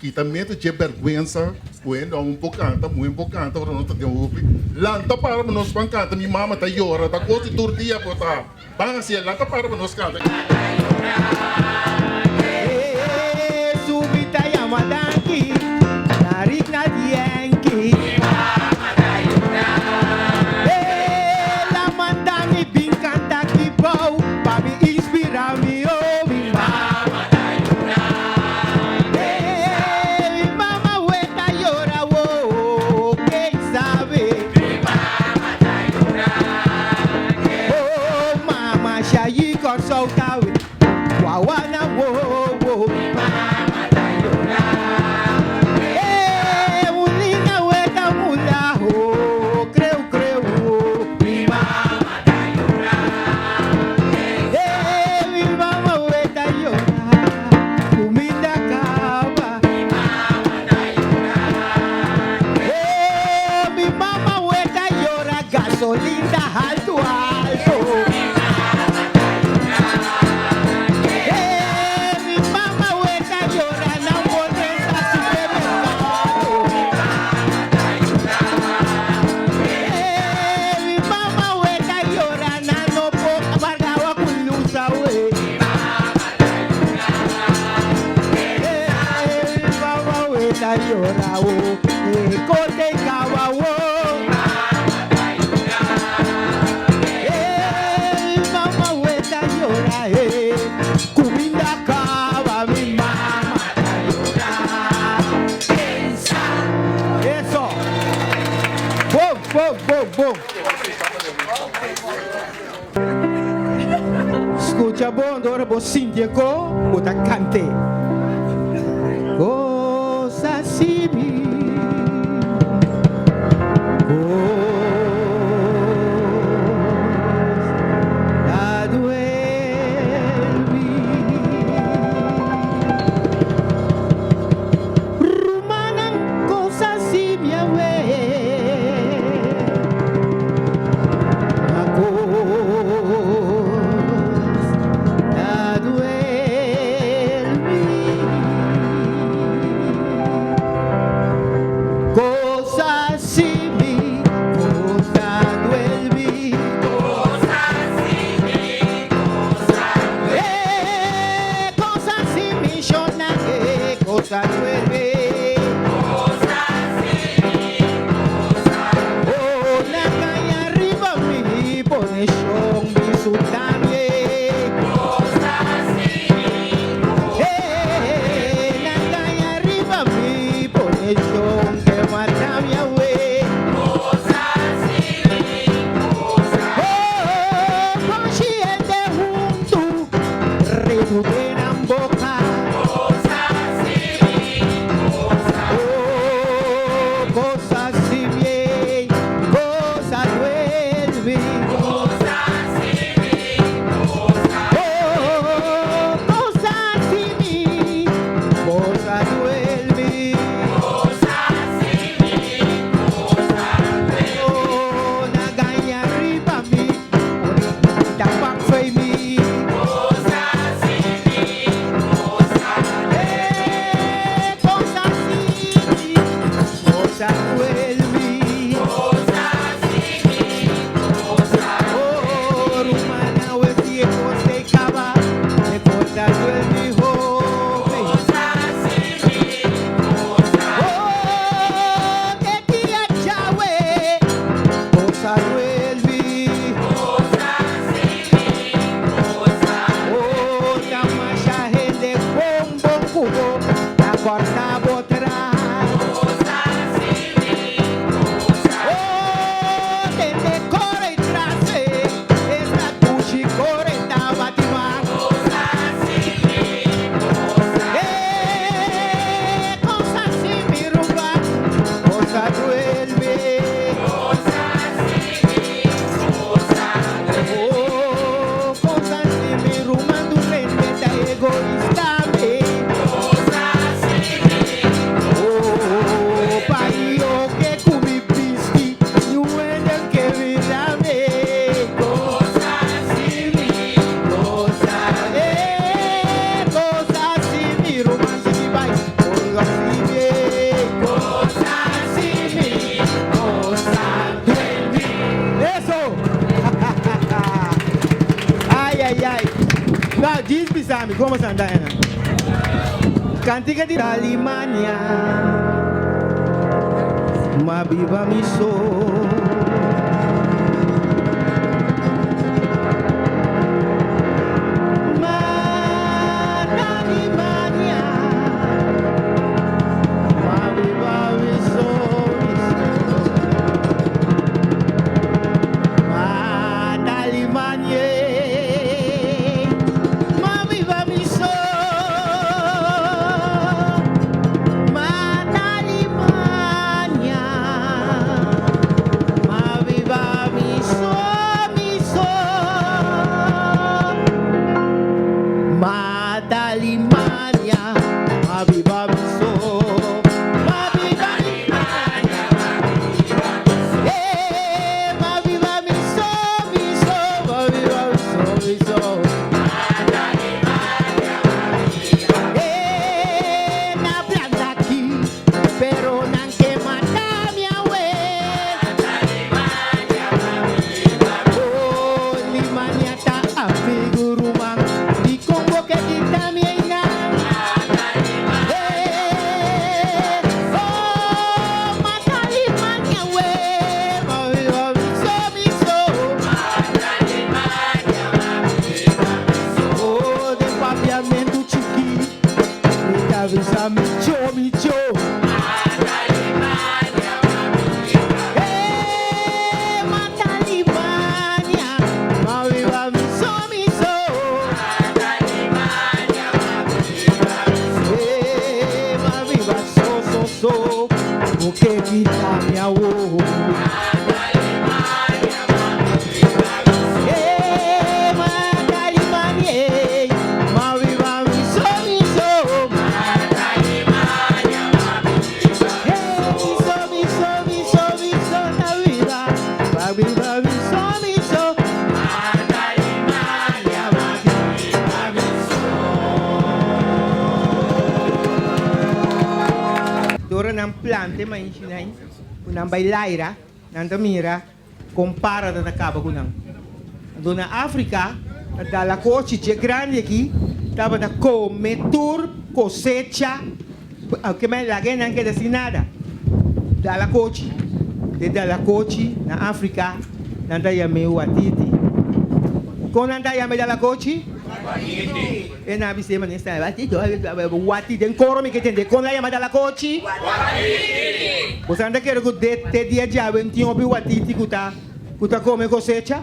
kita meta dje berguensa cu hende un por canta, muhe por canta ora nos ta den hopi. Lanta para pa nos ban canta, mi mama ta yora, ta cos di tur dia por ta. Ban hacié, lanta para pa nos canta. Su mi ta yama danki, na rik na Yankee. El a manda mi bin canta aki bou, pa mi inspira mi oh mi mama ta yora. Mi mama we ta yora wo, ken sabe. Mi mama ta yora. Oh mama shayi Kòrsou ta we, wawa na wowo. Mi mama ta yora. Mulina we ta mula oh, kreu kreu oh. Mi mama ta yora. Mi mama we ta yora. Kuminda kaba. Mi mama ta yora. Mi mama we ta yora. Gasolin ta haltu haltu. Mi mama ta yora. Mi mama we ta yora. Nan por drenta supermerkado. Mi mama ta yora. Mi mama we ta yora. Nan no por barga awa ku lus awe. Mi mama ta yora. Mi mama we ta yora. Oh, kote kaba wo. Mi mama ta yora. Mi mama we ta yora. Kuminda kaba mi mama ta yora. Eso. Bom, bom, bom, bom. Skucha bon, ora bo sinti e ko, bo ta kant'é. Kos a sibi. Kos ta duel mi. Rumannan kos a sibi awe. Ma kos ta duel mi. Djis bisa mi como san da ena. Cantica di Alemania. Ma biba mi so. Dora nan plante mainshi nai ku nan bai laira nan ta mira kon para ta ta kaba ku nan. Anto na Afrika ta dala kochi dje grandi aki tabata kome tur kosecha ke men laga e nan keda sin nada. Dala kochi de dala kochi na Afrika nan ta yam'é watiti. Kon nan ta yam'é dala kochi? E nan a bis'é manera esta watiti den koro mi ke tende kon la yama dalakochi? Watiti! Boso nan ta kere ku te dia djawe tin hopi watiti ku ta ku ta kome kosecha?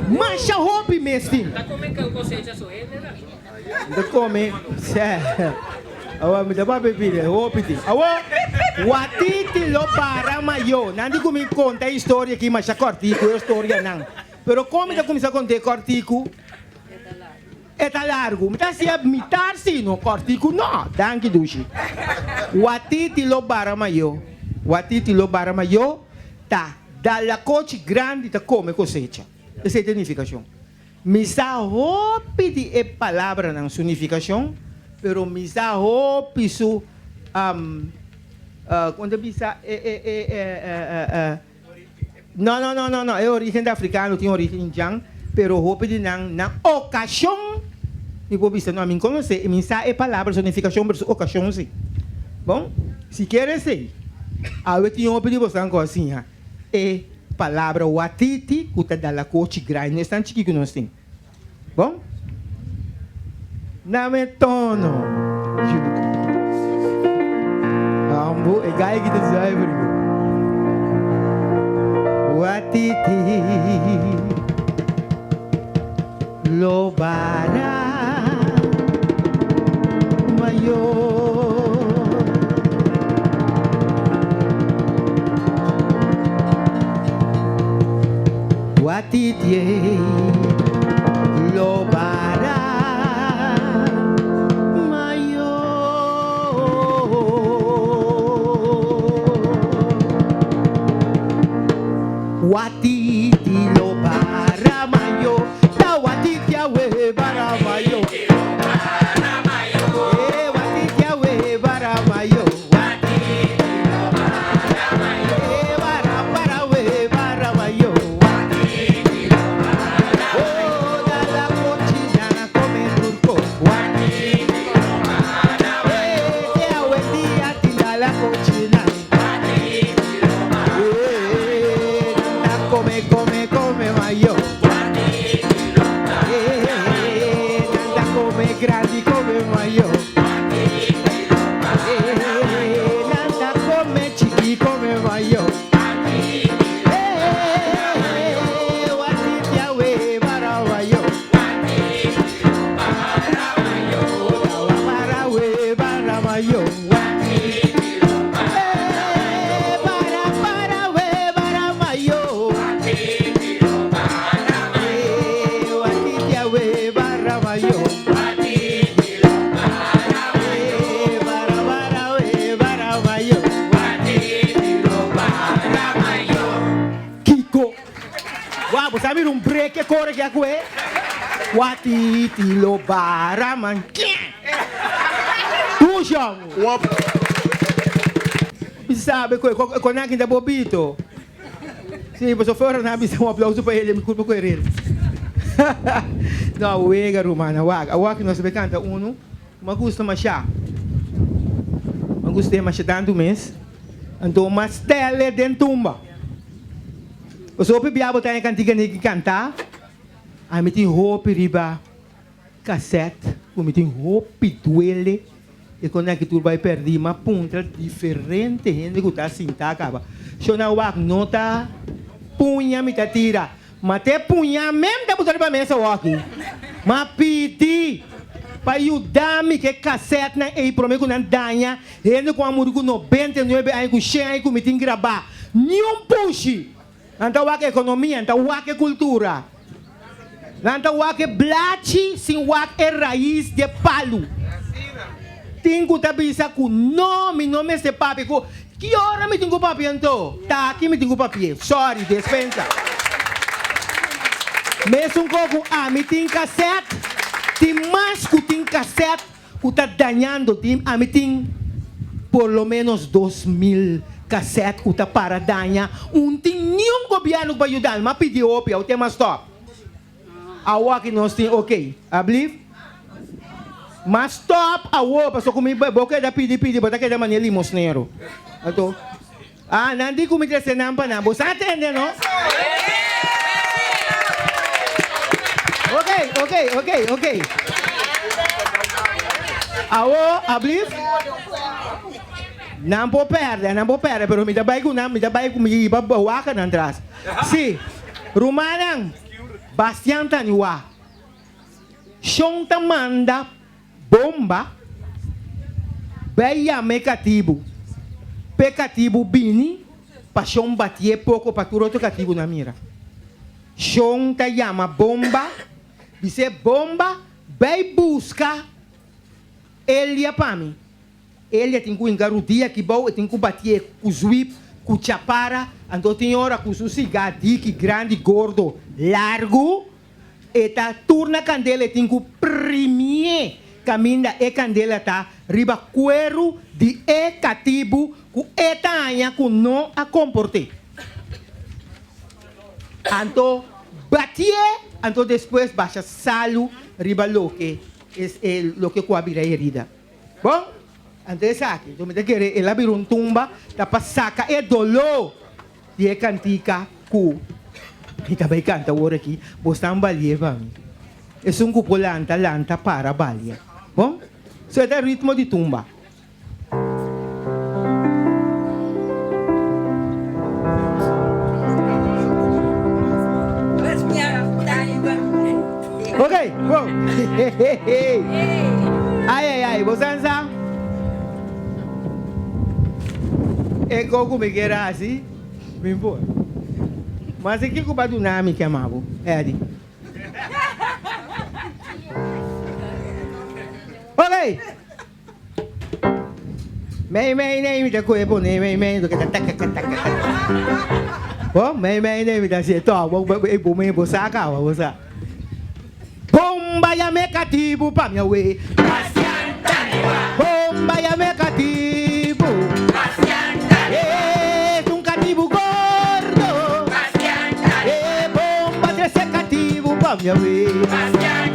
Masha hopi mes tin. Ta kome kosecha su hende la. Ta kome sè. Awor mi ta papia pide hopi tin. Awor watiti lo para mayo. Nan di ku mi konta e historia aki masha kòrtiku e storianan. Pero kon mi ta kuminsá kont'é kòrtiku? E ta largu. Mi ta hasié mitar si no kòrtiku no. Danki dushi. Watiti lo bara mayó. Watiti lo bara mayó ta dalakochi grandi ta kome kosecha. Esei ta e nifikashon. Mi sa hopi di e palabranan su nifikashon, pero mi sa hopi su, kon ta bisa e e e e. No, no, no, no, no, e origen ta africano, tin origen indian, pero hopi di nan, nan ocasion, mi por bisa, no, mi conoce, mi sa e palabra, su nificacion, pero su ocasion si. Bon, si kier esey, awe tin hopi di bosan cu a siña e palabra watiti cu ta dalacochi grandi, no esnan chiki cu nos tin. Bon? Na me tono. Ambo e gai ki ta zuiver. Watiti lo bara mayor. Watiti lo bara mayor. Watiti lo bara mayor. Ta watiti awe bara mayor. Eh, watiti awe bara mayor. Eh, bara para we bara mayor. Oh, dala cochina come tur. Bo sa mira un brek e kore ki a kue? Watiti lo bara man. Dushi amo. Mi sabe ku e konan ki ta bobito. Si, pasobra ora nan a bisa un aplauso pa el, mi kulpa ku e rel. No, wega rumannan, wak. Awor ki nos ta bay kanta unu ku mi a gusta masha. Mi a gust'é masha tantu mes. Anto mi a stel'é den tumba. Pasobra hopi bia bo ta haña kantika ni kantá, ami tin hopi riba Cassette ku mi tin hopi duele e kon aki tur bai perdi ma puntra diferente hende ku ta sinta kaba shona wak no ta puña mi ta tira ma te puña mem ta buta riba mesa awaki ma pidi pa yuda mi ke cassette nan ey prome ku nan daña hende ku a muri ku 99 aña ku shen aña ku mi tin graba niun pushi. Nan ta wak ekonomia, nan ta wak e kultura. Nan ta wak e blachi sin wak e rais di e palu. Tin ku ta bisa ku no, mi no mester papia ku. Ki ora mi tin ku papia anto? Ta aki mi tin ku papia. Sorry, despensa. Mesun ko ku ami tin kasèt, tin mas ku tin kasèt ku ta dañando tin ami tin por lo menos 2000 cassette ku ta para daña un tin niun gobierno ku pa yuda mi a pidi hopi awo tema stop awo aki nos tin ok ablief ma stop awo pasobra ku mi bo keda pidi pidi bo ta keda manera limosnero anto ah nan di ku mi trese nan pa nan bo sa tende no ok ok ok ok awo ablief nan por perde nan por perde pero mi ta bai ku nan mi ta bai ku mi hiba waka nan tras si rumannan Bastian Taniwa shon ta manda Bomba, Bay yama e katibu, p'e katibu bini pa shon batié poko pa tur otro katibunan mira. Shon ta yama Bomba, bis'é, Bomba, bay buska Elia pa mi. Elia tin ku hinka rudia aki bou, e tin ku batié ku zwip, ku chapara, anto tin ora ku su sigá diki, grandi, gordo, largu. E ta tur na kandela e tin ku primié kaminda e kandela ta riba kueru di e katibu ku e ta haña ku no a komport'é. Anto batié, anto despues basha salu riba loke es e loke ku a bira herida. Bon, anto esaki, anto mi ta kere el a bira un tumba ta pa saka e doló. Di e kantika ku mi ta bai kanta awor aki, bo stan balia pa mi. Esun ku por lanta, lanta, para balia. Bon? So e ta ritmo di tumba. Ok, go! Ai, ai, ai, bo san sa? E ko ku mi kier hasi, mi por. Mas e kiko pa duna mi kema bo, Eddie? Ok! Mei mei nei mi ta kohe pone mei mei loke ta taka taka taka. Bo mei mei nei mi ta hasi e tò bo bo mei bo sa kaba bo sa. Bomba ya me katibu pa mi awe. Bomba ya me katibu. Es un katibu gordo. E bomba trese katibu pa mi awe.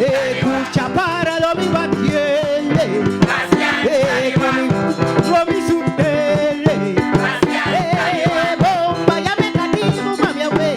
E kucha para lo mi batiele. E ku mi lo mi sutele. E bomba ya me katibu pa mi awe.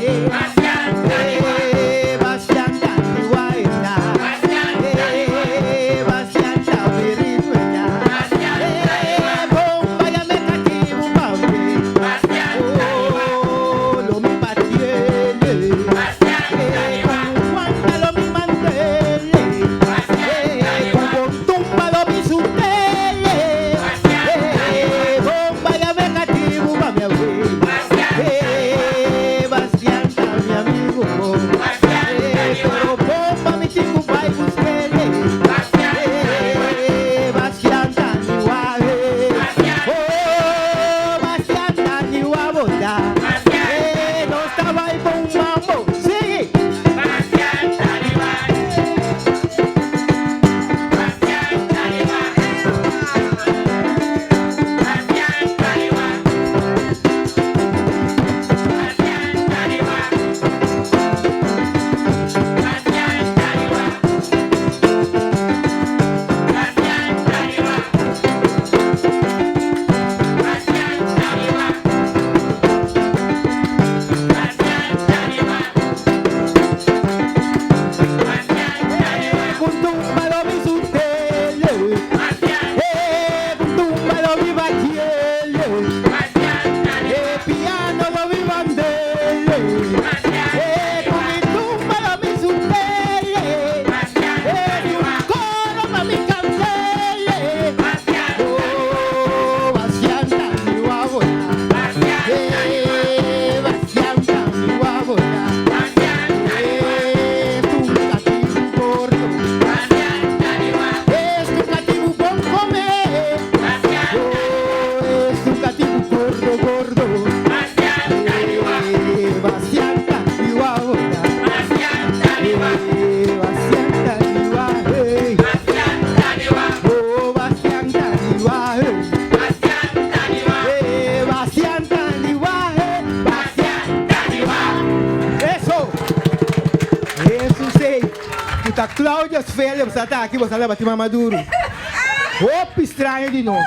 ta Claudius Philips a ta aki boso a bati mama duru. Hopi straño di nos.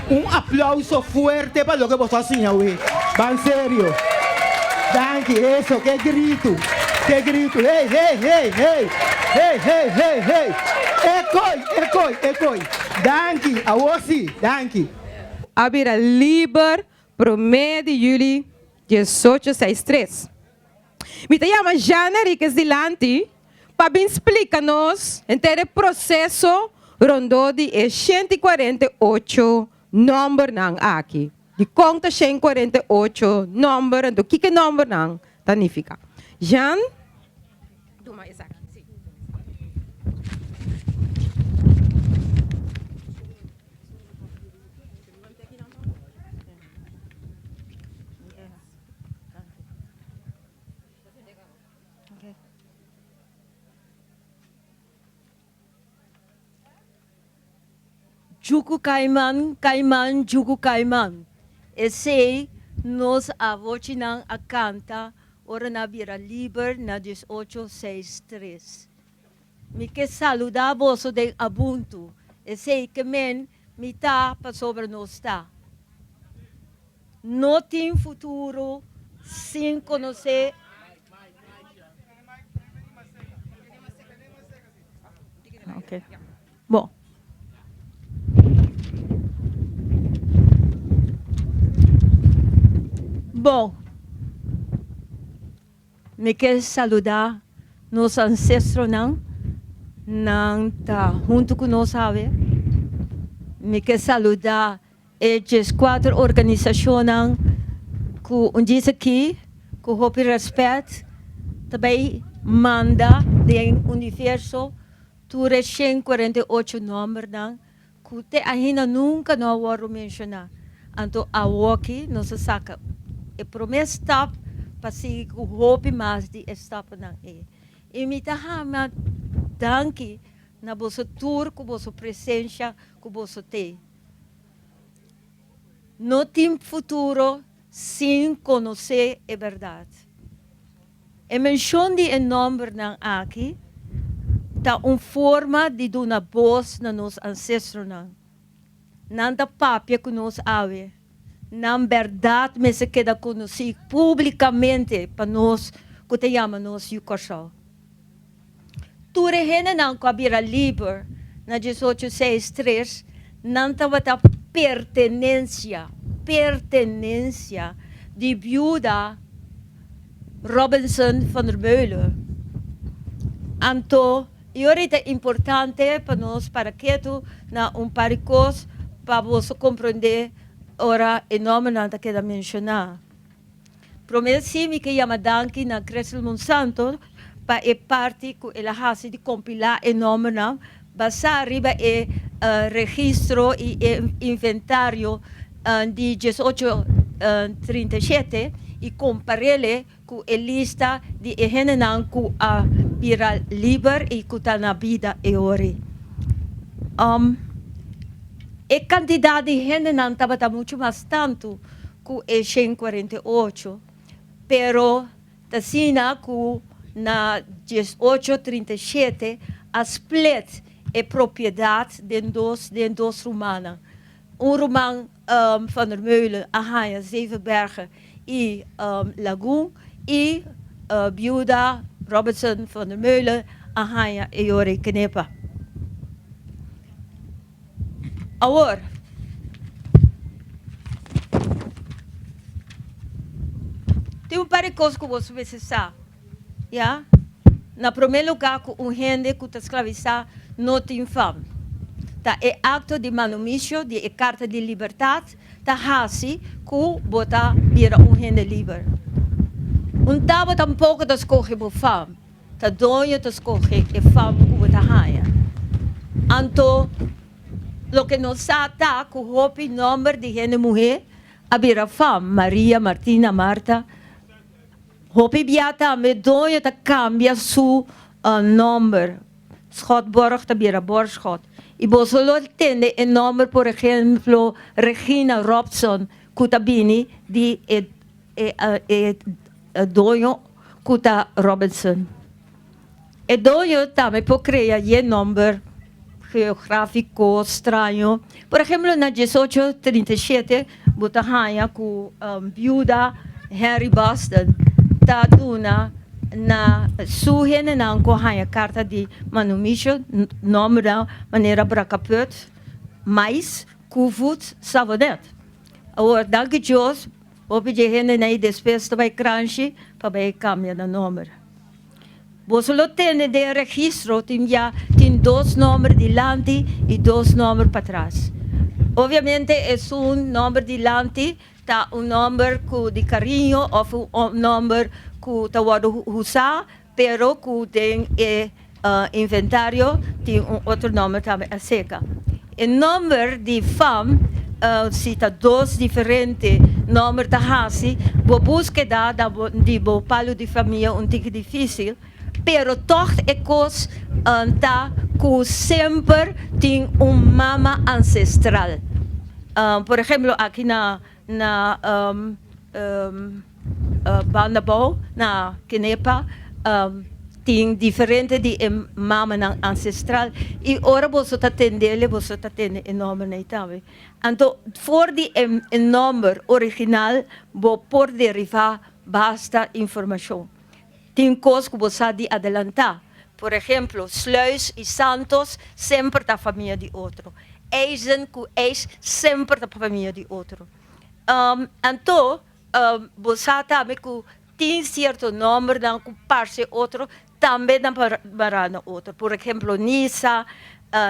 Un aplauso fuerte pa loke boso a siña awe. Ban serio. Danki. Eso, ke gritu. Ke gritu. Hey, hey, hey, hey. Hey, hey, hey, hey. Ekoi, ekoi, ekoi. Danki. Awor si. Danki. A bira liber promé di juli diesocho seis tres. Mi ta yama Jean Henriquez dilanti pa bin splika nos henter e proseso rondó di e 148 nòmbernan aki. Dikon ta 148 nòmber anto kiko e nòmbernan ta nifiká? Jean, tuma esaki. Sí. Juku Kaiman, Kaiman, Juku Kaiman. Esei nos avochinan a kanta ora nan a bira liber na diesocho seis tres. Mi ke saludá boso den Abuntu. Esei ke men mi ta pasobra nos ta. No tin futuro sin konosé. Bon. Bon. Mi ke saludá nos ansestronan, nan ta huntu ku nos awe. Mi ke saludá e dieskuater organisashonnan ku un djis aki ku hopi rèspèt ta bai manda den universo tur e 148 nòmbernan ku te ainda nunka no a wòrdu menshoná. Anto awoki nos a saka e promé stap pa sigui ku hopi mas di e stapnan ei. I mi ta hama danki na boso tur ku boso presensha ku boso tei. No tin futuro sin konosé e bèrdat. E menshon di e nòmbernan aki ta un forma di duna bos na nos ansestronan. Nan ta papia ku nos awe. Nan bèrdat mester keda konosí públikamente pa nos ku ta yama nos Yu Kòrsou. Tur e hendenan ku a bira liber na diesocho seis tres, nan tabata pertenensia, pertenensia di biuda Robinson van der Meulen. Anto, i ora ta importante pa nos para ketu na un par di kos pa boso komprondé ora e nòmbernan ta keda menshoná. Promé si mi ke yama danki na Crystal Monsanto pa e parti ku el a hasi di kompilá e nòmbernan basá riba e registro i e inventario di diesocho 37 i kompar'é ku e lista di e hendenan ku a bira liber i ku ta na bida e ora. E kantidat di hendenan tabata muchu mas tantu ku e 148, pero ta asina ku na 1837 a split e propiedat den dos den dos rumannan. Un ruman Van der Meulen a haña Zevenbergen i Lagun i biuda Robertson van der Meulen a haña e yori Kenepa. Awor, tin un par di kos ku boso mester sa, ya. Na promé lugá ku un hende ku ta sklavisá no tin fam. Ta e akto di manumisio di e Karta di Libertat ta hasi ku bo ta bira un hende liber. Un tabo tampoko ta skohe bo fam. Ta doño ta scoge e fam cu bo ta haña. Anto, loke nos sa ta cu hopi nomber di hende muhe a bira fam, Maria, Martina, Marta. Hopi bia tambe doño ta cambia su nomber. Schotborg ta bira Borschot. Y boso lo tende e nomber, por ehemplo, Regina Robson, cu ta bini di e doño ku ta Robinson. E doño tambe por krea e nòmber geográfiko straño. Por ehèmpel, na 1837, bo ta haña ku biuda Henry Boston ta duna na su hendenan ku haña karta di manumisio nòmber manera Brakaput, Mais, Koevoet, Savonet. Awor, danki Dios, hopi di hendenan ei despues ta bai kranshi pa bai kambia nan nòmber. Bo lo tene den registro tin ya tin dos nòmber dilanti i dos nòmber patras. Obviamente e un nòmber dilanti ta un nòmber ku di kariño òf un nòmber ku ta wòrdu usá, pero ku tin e inventario tin un otro nòmber tambe aserka. E nòmber di fam, si ta dos diferente nòmber ta hasi, bo búskeda di bo palu di famia un tiki difísil, pero toch e kos ta ku semper tin un mama ansestral. Por ehèmpel, aki na Bandabou, na Kenepa, tin diferente di mamanan ansestral i ora bo ta tende, bo ta tende e nòmber tambe. Anto, for di e nòmber original, bo por derivá basta informashon. Tin kos ku bo sa di adelantá. Por ehèmpel, Sluis i Santos semper ta famia di otro. Eisen ku Eis semper ta famia di otro. Anto, bo sa tambe ku tin sierto nòmbernan ku parse otro, tambe nan mará na otro. Por ehèmpel, Nisa,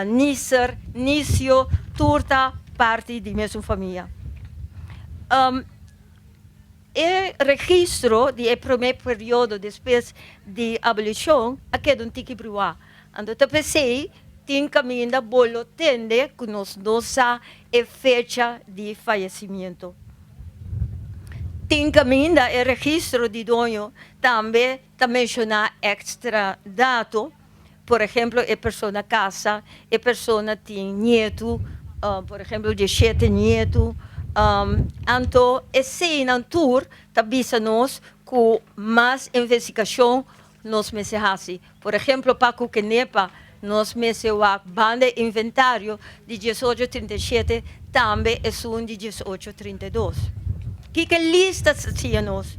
Niser, Nisio, tur ta parti di mesun famia. E registro di e promé periodo despues di abolishon a keda un tiki bruá. Anto ta p'esei tin kaminda bo lo tende ku nos no sa e fecha di fayesimentu. Tin kaminda e registro di doño tambe ta menshoná èkstra dato. Por ehèmpel, e persona kasa, e persona tin nietu, por ehèmpel, 17 nietu. Anto, eseinan tur ta bisa nos ku mas investigashon nos mester hasi. Por ehèmpel, pa ku Kenepa, nos mester wak banda inventario di 1837, tambe esun di 1832. Kiko lista ta siña nos?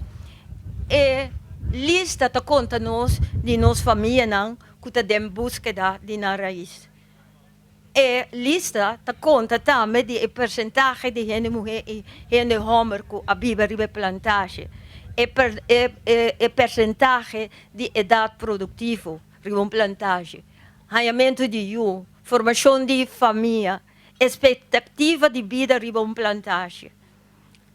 E lista ta konta nos di nos famianan ku ta den búskeda di nan rais. E lista ta konta tambe di e porsentahe di hende muhé i hende hòmber ku a biba riba e plantage. E, per, e, e, e porsentahe di edat produktivo riba un plantage. Hañamentu di yu, formashon di famia, ekspektativa di bida riba un plantage.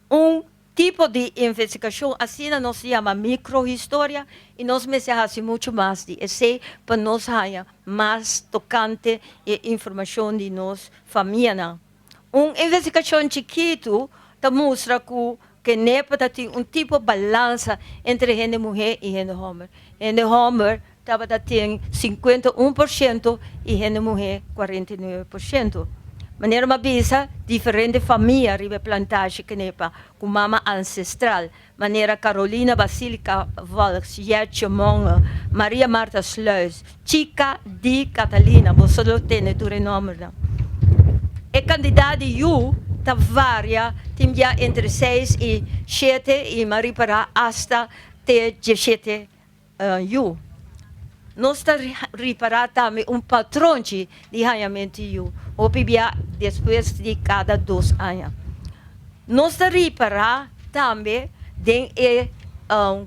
Un tipo di investigashon asina nos yama mikrohistoria i nos mester hasi muchu mas di esei pa nos haña mas tokante e informashon di nos famianan. Un investigashon chikitu ta mustra ku Kenepa tin un tipo balansa entre hende muhé i hende hòmber. Hende hòmber tabatin 51% i hende muhé 49%. Manera m'a bisa, diferente famia riba plantage Kenepa, ku mama ansestral, manera Carolina Basilica Valks, Jetje Monge, Maria Marta Sluis, Chica di Catalina, bo lo tende tur e nòmbernan. E kantidat di yu ta varia, tin ya entre 6 i 7 i m'a ripará hasta te 17 yu. Nos ta ripará tambe un patronchi di hañamentu yu, hopi bia despues di kada 2 aña. Nos ta ripará tambe den e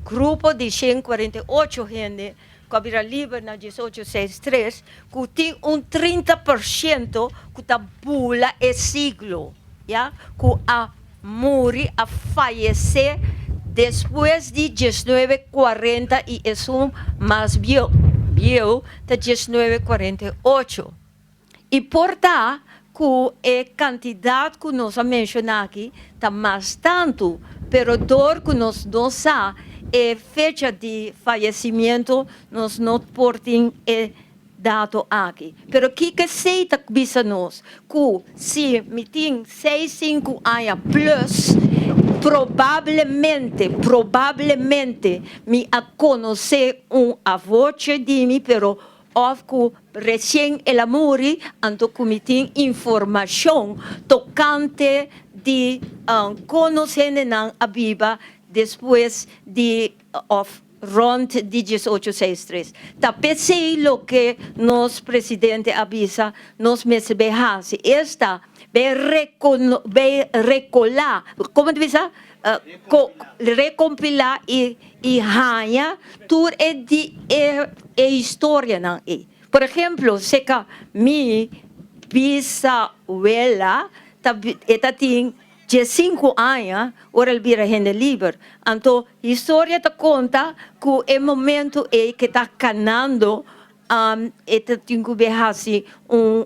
grupo di 148 hende ku a bira liber na 1863, ku tin un 30% ku ta bula e siglo, ya, ku a muri, a fayesé despues di 1940 i esun mas bieu ta 1948. I por ta ku e kantidat ku nos a menshoná aki ta mas tantu, pero dor ku nos no sa e fecha di fayesimentu, nos no por tin e dato aki. Pero kiko esei ta bisa nos? Ku si mi tin 6, 5 aña plus. Probablemente, probablemente mi a konosé un avoche di mi, pero òf ku resien el a muri, anto ku mi tin informashon tokante di kon nos hendenan a biba despues di òf rònt di diesocho seis tres. Ta p'esei loke nos presidente a bisa nos mester bay hasi, esta bay rekono bay rekolá, komo ta bisa? Rekompilá i i haña tur e di e e historianan ei. Por ehemplo, seka mi bisawela ta e ta tin Diesinku aña ora el bira hende liber. Anto historia ta konta ku e momentu ei ke ta kanando e ta tin ku be hasi un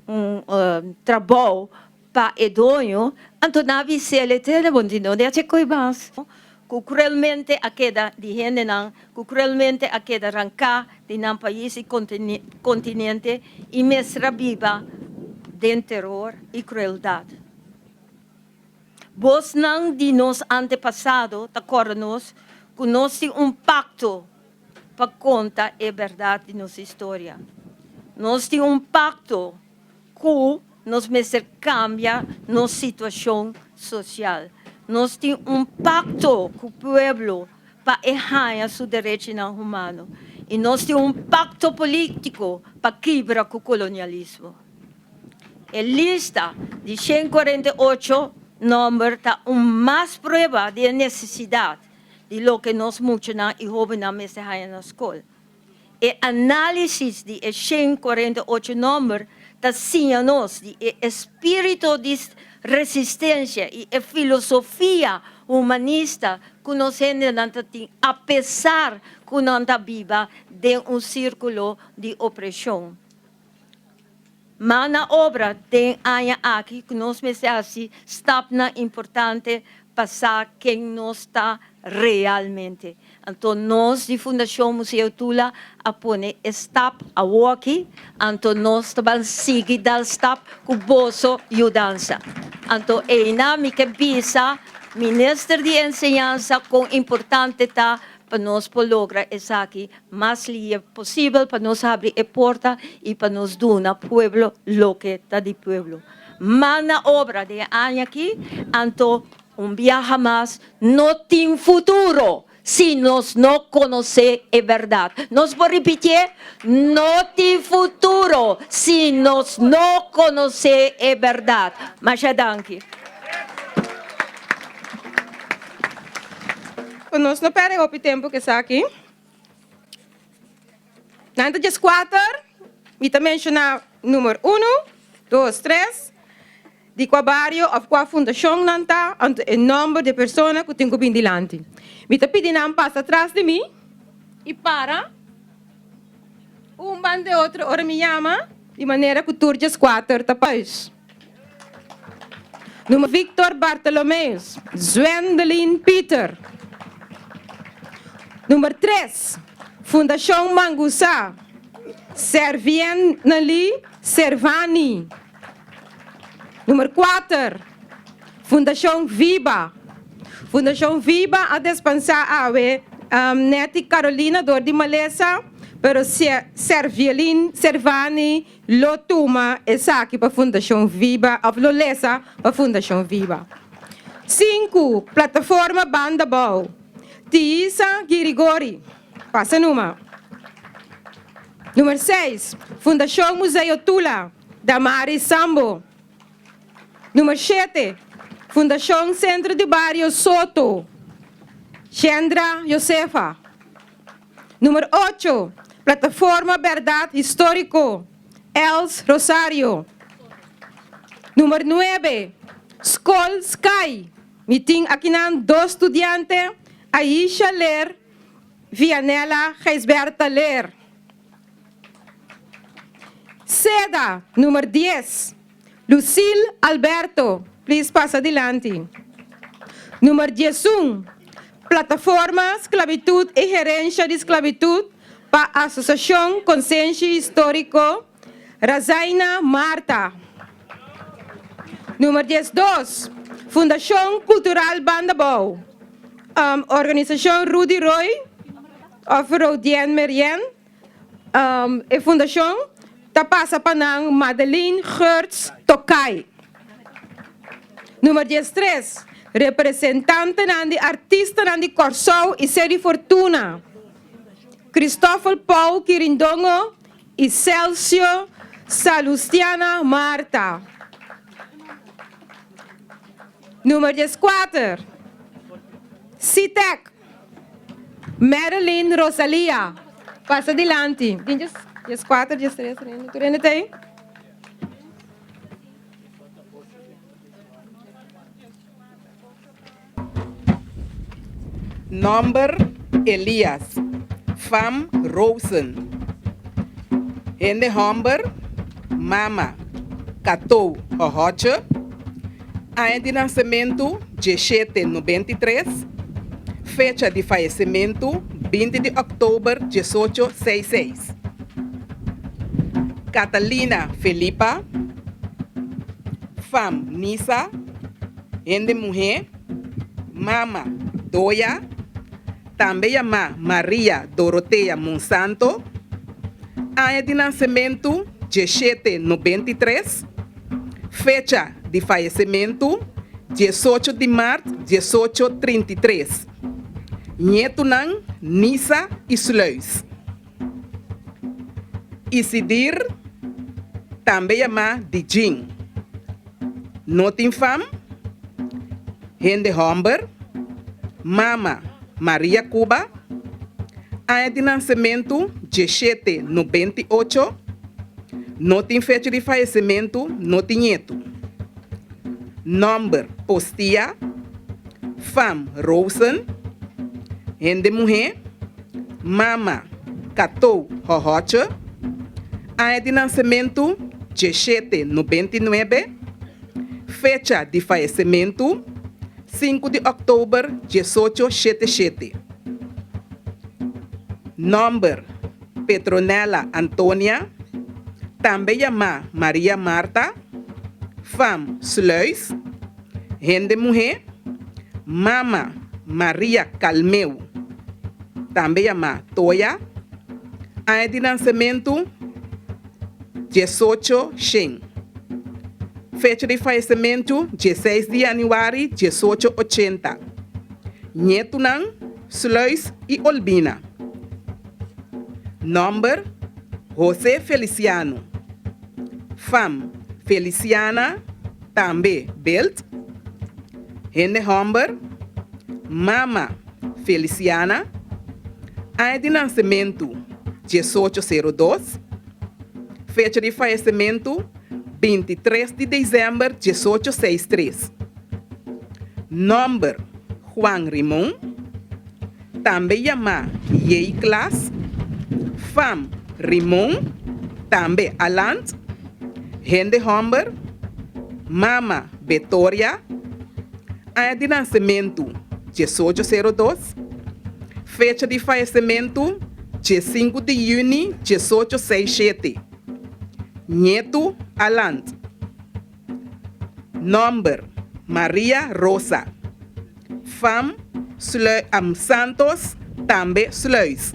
un trabou pa e doño, anto nan a bis'el e tene bon di no de haci koe mas. Ku kruelmente a keda di hendenan ku kruelmente a keda ranká di nan pais i kontinente i mester a biba den teror i krueldat. Bosnan di nos antepasado ta kòrda nos ku nos tin un pakto pa konta e bèrdat di nos historia. Nos tin un pakto Ku nos mester kambia nos situashon sosial. Nos tin un pakto ku pueblo pa e haña su derechinan humano i nos tin un pakto polítiko pa kibra ku kolonialismo. E lista di 148 nòmber ta un mas prueba di e nesesidat di loke nos muchanan i hóbennan mester haña na skol. E análisis di e 148 nòmber ta siña nos di e espíritu di resistensia i e filosofia humanista ku nos hendenan ta tin apesar ku nan ta biba den un sírkulo di opreshon. Ma na obra den aña aki ku nos mester hasi stapnan importante pa sa ken nos ta realmente. Anto nos di Fundashon Museo Tula a pone e stap awoki, anto nos ta ban sigui dal stap ku boso yudansa. Anto einan mi ke bisa Minister di Enseñansa kon importante ta pa nos por logra esaki mas lie posibel pa nos habri e porta y pa nos duna pueblo loke ta di pueblo. Man na obra den e aña aki, anto un biaha mas no tin futuro si nos no conoce e berdad. Nos por ripitié? No tin futuro si nos no conoce e berdad. Masha danki. Ku nos no perde hopi tempu ku esaki. Nan ta dieskuater, mi ta menshoná numer unu, dos, tres, di kua bario òf kua fundashon nan ta, anto e nòmber di e persona ku tin ku bin dilanti. Mi ta pidi nan pasa tras di mi i para un banda di otro ora mi yama, di manera ku tur dieskuater ta pais. Nummer Victor Bartholomeus, Zwendelin Pieter. Nummer tres, Fundashon Mangusa, Serviennely Servani. Nummer kuater, Fundashon Viba. Fundashon Viba a despansá awe Netty Carolina dor di malesa, pero Servielin Servani Lo tuma esaki pa Fundashon Viba òf lo lesa pa Fundashon Viba. Sinku, Plataforma Banda Bou. Tiisa Girigori. Pasa numa. Numer seis, Fundashon Museo Tula. Damari Sambo. Numer shete, Fundashon Sentro di Bario Soto. Shendra Josefa. Numer ocho, Plataforma Bèrdat Históriko, Els Rosario. Numer nuebe, Skol Sky, mi tin akinan dos studiante, Aisha Leer, Vianella Gijsberta Leer. Seda, numer dies, Lucille Alberto, please pasa dilanti. Numer 11, Plataforma Sklabitut i Herensha di Sklabitut pa Asosiashon Konsenshi Históriko, Razaina Martha. Numer 12, Fundashon Kultural Banda Bou, Organisashon Rudy Roy òf Rodien Merien, e fundashon ta pasa pa nan Madeline Geurts Tokai. Number 13, Representantenan di artistanan di Kòrsou i Seri Fortuna, Christoffel Paul Kirindongo i Celcio Salustiana Marta. Number 14, Sitek, Marilyn Rosalia. Pasa dilanti. Tin 14, 13, tur hende ta ei? Nòmber, Elias. Fam, Rosen. Hende hòmber, Mama, Katou Hohòtje. Aña di nasementu, Djeshete 93. Fecha di fayesementu, 20 di òktober 18 66. Catalina Felipa. Fam, Nisa. Hende muhé, Mama, Doya, tambe yamá Maria Dorotea Monsanto, aña di nansementu 17 93, fecha di fayesementu 18 di mart 18 33, ñetunan Nisa i Sluis. Isidir, tambe yamá Dijin. No tin fam, hende hòmber, mama Maria Cuba, aña di nansementu 17 98, no tin fecha di fayesementu, no tin ñetu. Nòmber Postia, fam Rosen, hende muhé, Mama, Katou Hohòtje, aña di nansementu 17 99, fecha di fayesementu 5 di òktober 18 shete shete. Nòmber, Petronella Antonia, tambe yamá Maria Marta, fam Sluis, Hende muhé, Mama Maria Calmeu, tambe yamá Toya, aña di nansementu 18 shen, fecha di fayesementu 16 di yanüari 18 80, ñetunan Sluis i Olbina. Nòmber, José Feliciano, fam Feliciana, Tambe Belt, hende hòmber, mama Feliciana, aña di nansementu 18 02, fecha di fayesementu 23 di desèmber 18 63. Nòmber Juan Rimon, tambe yamá Yei Klas, fam Rimon, tambe Alant, hende hòmber, mama Betoria, aña di nansementu 18 02, fecha di fayesementu 15 di yüni 18 67, ñetu Alant. Nòmber, Maria Rosa. Fam, Slui am Santos, tambe Sluis.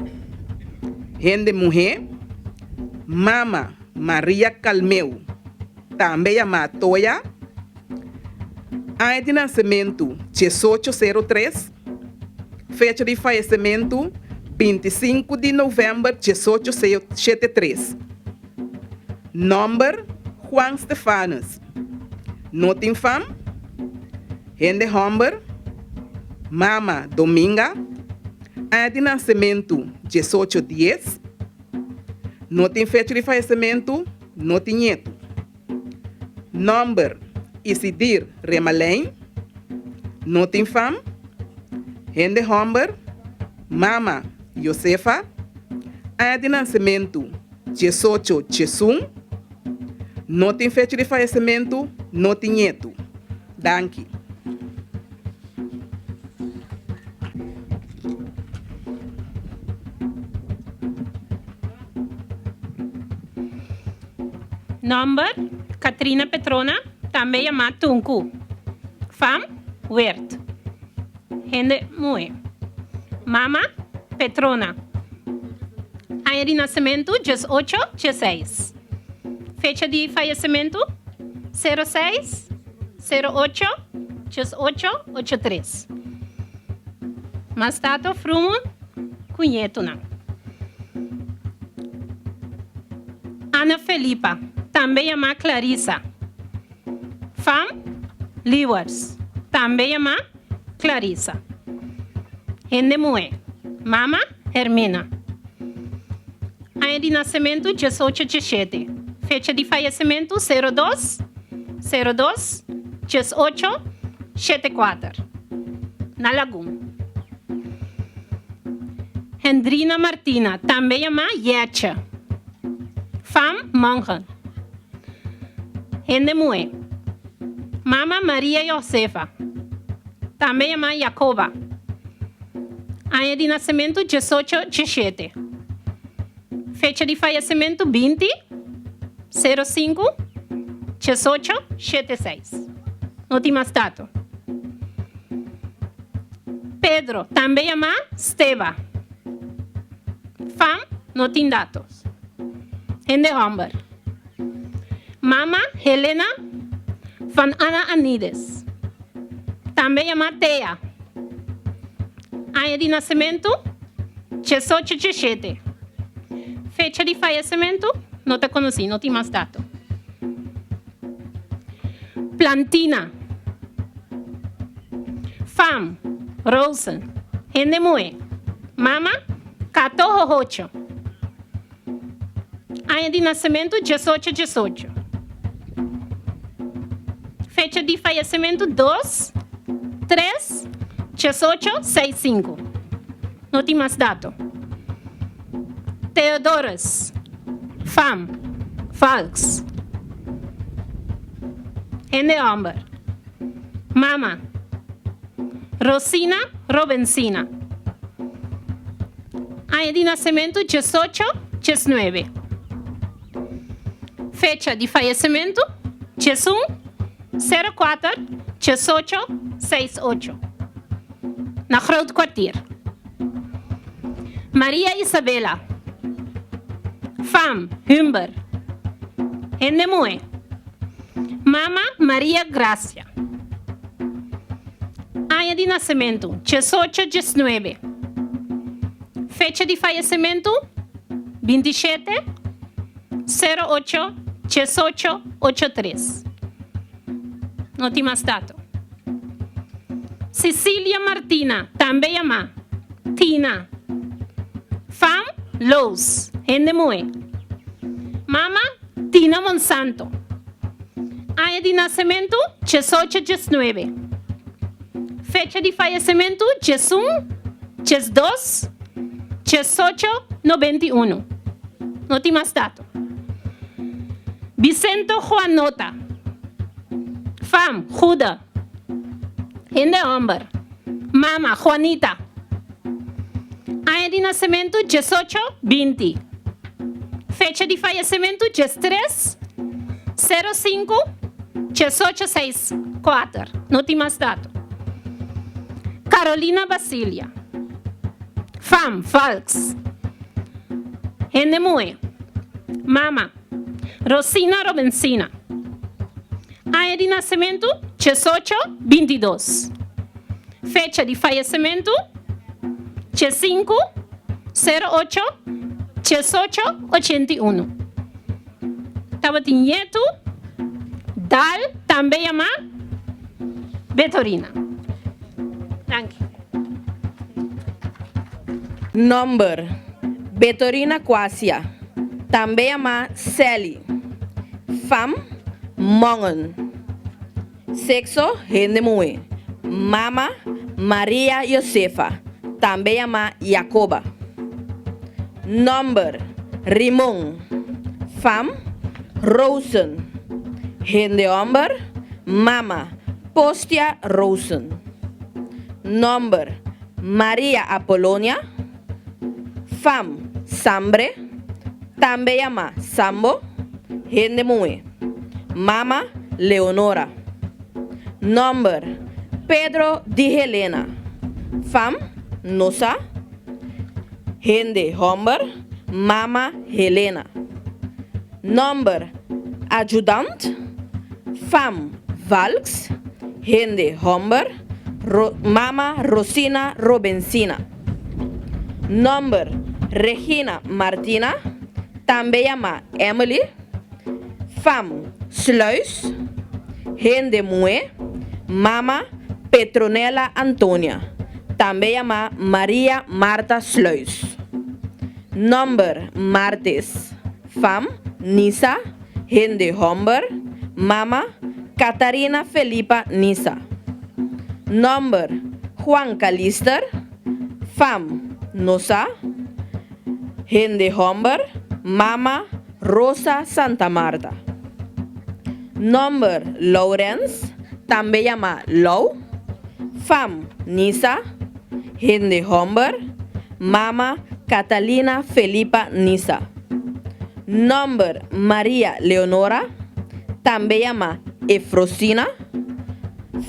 Hende muhé, Mama Maria Calmeu, tambe yamá Toya. Aña di nansementu, 18 03. Fecha di fayesementu, 25 di novèmber 18 73. Nòmber, Juan Stefanus. No tin fam. Hende hòmber, Mama Dominga. Aña di nasementu, 18 dies. No tin fecha di fayesementu, no tin ñetu. Nòmber, Isidir Remalein. No tin fam. Hende hòmber, Mama Josefa. Aña di nasementu, 18 11. No tin fecha di fayesementu, no tin ñetu. Danki. Nòmber, Katrina Petrona, tambe yamá Tunku. Fam, Weert. Hende muhé. Mama, Petrona. Aña di nasementu, 18, 16. Fecha di fayesimentu, 06, 08, 18, 83. Mas tato, frumu ku ñetunan. Ana Felipa, tambe yamá Clarisa. Fam, Liewers, tambe yamá Clarisa. Hende muhé, Mama, Hermina. Aña di nasementu, 18 17. Fecha di fayesementu, 02, 02, 18, 74. Na Lagun. Hendrina Martina, tambe yamá Yetche. Fam, Mongen. Hende muhé. Mama Maria Josefa, tambe yamá Jacoba. Aña di nasementu 18 17. Fecha di fayesementu 20, 05, 18, 76. No tin mas dato. Pedro, tambe yamá Steba. Fam, no tin datos. Hende hòmber. Mama Helena van Anna Anides, tambe yamá Thea. Aña di nasementu, 18 17. Fecha di fayesementu no ta konosí, no tin mas dato. Plantina. Fam, Rosen. Hende muhé. Mama, Kato Hohocho. Aña di nasementu, 18 18. Fecha di fayesementu, 2, 3, 18, 6, 5. No tin mas dato. Theodorus, Fam, Valks. Hende hòmber. Mama, Rosina Robensina. Aña di nasementu, 18, 19. Fecha di fayesementu, 11, 04, 18, 68. Na Groot Kwartier. Maria Isabela. Fam, Humber. Hende muhé. Mama, Maria Gracia. Aña di nasementu, 18, 19. Fecha di fayesementu, 27, 08, 18, 83. No tin mas dato. Cecilia Martina, tambe yamá Tina. Fam, Loos, hende muhé. Mama, Tina Monsanto. Aña di nasementu, 18 19. Fecha di fayesementu, 11, 12, 18, 91. No tin mas dato. Vicento Juanota. Fam, Juda. Hende hòmber. Mama, Juanita. Aña di nasementu, 18, 20. Fecha di fayesementu, 13, 05, 18, 6, 4. No tin mas dato. Carolina Basilia. Fam, Valks. Hende muhé. Mama, Rosina Robensina. Aña di nasementu, 18, 22. Fecha di fayesementu, 5, 08, 18, 81. Tabatin ñetu, Dal, tambe yamá Betorina. Danki. Nòmber, Betorina Kuasia, tambe yamá Sally. Fam, Mongen. Sekso, hende muhé. Mama, Maria Josefa, tambe yamá Jakoba. Nòmber, Rimon. Fam, Rosen. Hende hòmber, Mama, Postia Rosen. Nòmber, Maria Apolonia. Fam, Sambre, tambe yamá Sambo, hende muhé. Mama, Leonora. Nòmber, Pedro di Helena. Fam, no sa. Hende hòmber, mama Helena. Nòmber adjudant, fam Valks, hende hòmber, mama Rosina Robensina. Nòmber Regina Martina, tambe yamá Emily, fam Sluis, hende muhé, mama Petronella Antonia, tambe yamá Maria Marta Sluis. Nòmber Martes, fam Nisa, hende hòmber, mama Catarina Felipa Nisa. Nòmber Juan Calister, fam no sa, hende hòmber, mama Rosa Santa Marta. Nòmber Lourens, tambe yamá Lou, fam Nisa, hende hòmber, mama Catalina Felipa Nisa. Nòmber Maria Leonora, tambe yamá Efrosina,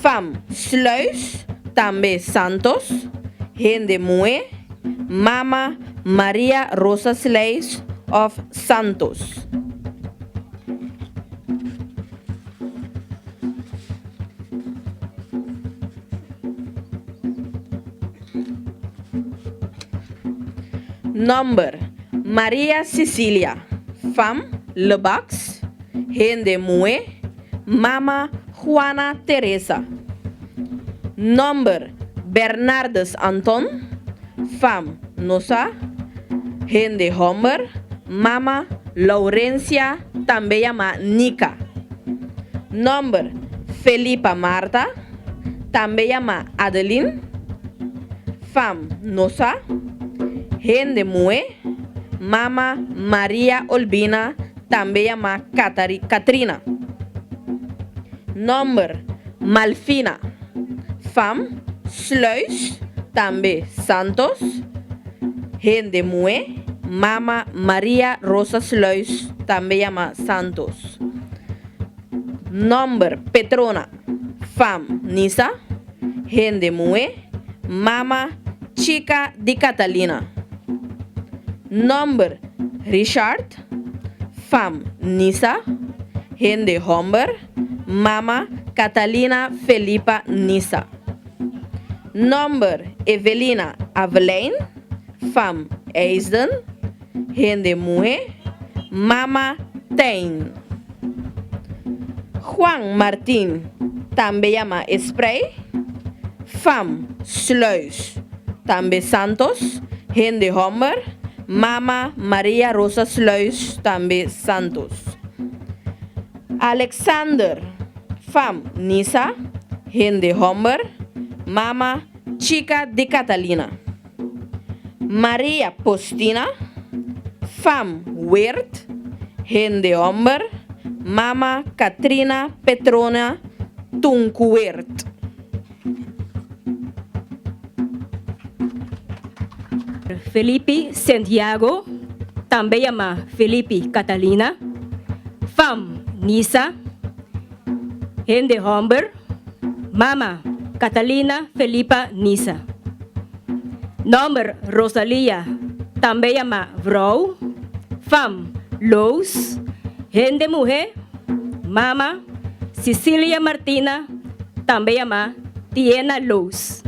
fam Sluis, tambe Santos, hende muhé, mama Maria Rosa Sluis òf Santos. Nòmber, Maria Cecilia, fam, Lebaks, hende muhé, mama Juana Teresa. Nòmber, Bernardus Anton, fam, no sa, hende hòmber, mama Laurencia, tambe yamá Nica. Nòmber, Felipa Marta, tambe yamá Adeline, fam, no sa, hende muhé, mama Maria Olbina, tambe yamá Katari, Katrina. Nòmber, Malfina, fam, Sluis, tambe Santos, hende muhé, mama Maria Rosa Sluis, tambe yamá Santos. Nòmber, Petrona, fam, Nisa, hende muhé, mama Chica di Catalina. Nòmber, Richard, fam, Nisa, hende hòmber, mama Catalina Felipa Nisa. Nòmber, Evelina Avelein, fam, Eisden, hende muhé, mama Tijn. Juan Martin, tambe yamá Esprei, fam Sluis, tambe Santos, hende hòmber, mama Maria Rosa Sluis, tambe Santos. Alexander, fam Nisa, hende hòmber, mama Chica di Catalina. Maria Postina, fam Weert, hende hòmber, mama Katrina Petrona Tunkuweert. Felipi Sint Jago, tambe yamá Felipi Catalina, fam Nisa, hende hòmber, Mama, Catalina Felipa Nisa. Nòmber, Rosalia, tambe yamá Vrou. Fam, Loos. Hende muhé, Mama, Cecilia Martina, tambe yamá Tiena Loos.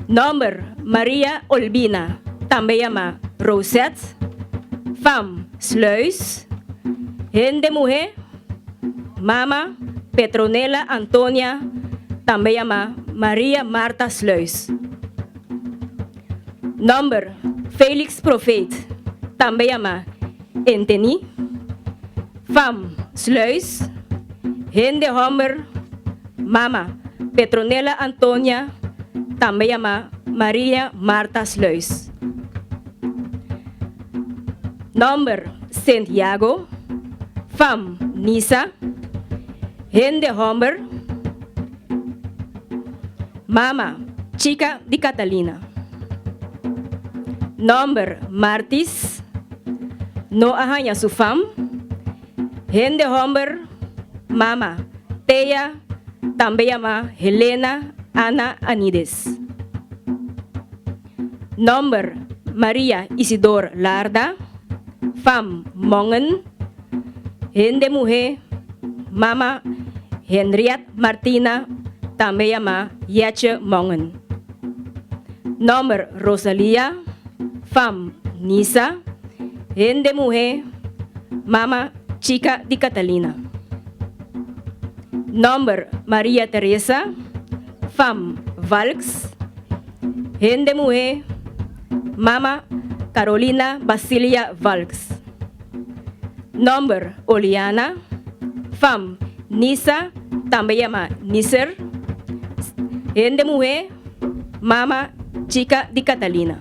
Nòmber, Maria Olbina, tambe yamá Rosette. Fam, Sluis. Hende muhé, Mama, Petronella Antonia, tambe yamá Maria Marta Sluis. Nòmber, Felix Profeet, tambe yamá Entení. Fam, Sluis. Hende hòmber, Mama, Petronella Antonia, tambe yamá Maria Marta Sluis. Nòmber, Sint Jago, fam, Nisa, hende hòmber, mama, Chica di Catalina. Nòmber, Martis, no a haña su fam, hende hòmber, mama, Thea. tambe yamá Helena Ana Anides. Nòmber, Maria Isidor Larda, fam Mongen, hende muhé, mama Henriette Martina, tambe yamá Yetje Mongen. Nòmber, Rosalia, fam Nisa, hende muhé, mama Chica di Catalina. Nòmber, Maria Teresa, fam Valks, hende muhé, mama Carolina Basilia Valks. Nòmber, Oliana, fam Nisa, tambe yamá Niser, hende muhé, mama Chica di Catalina.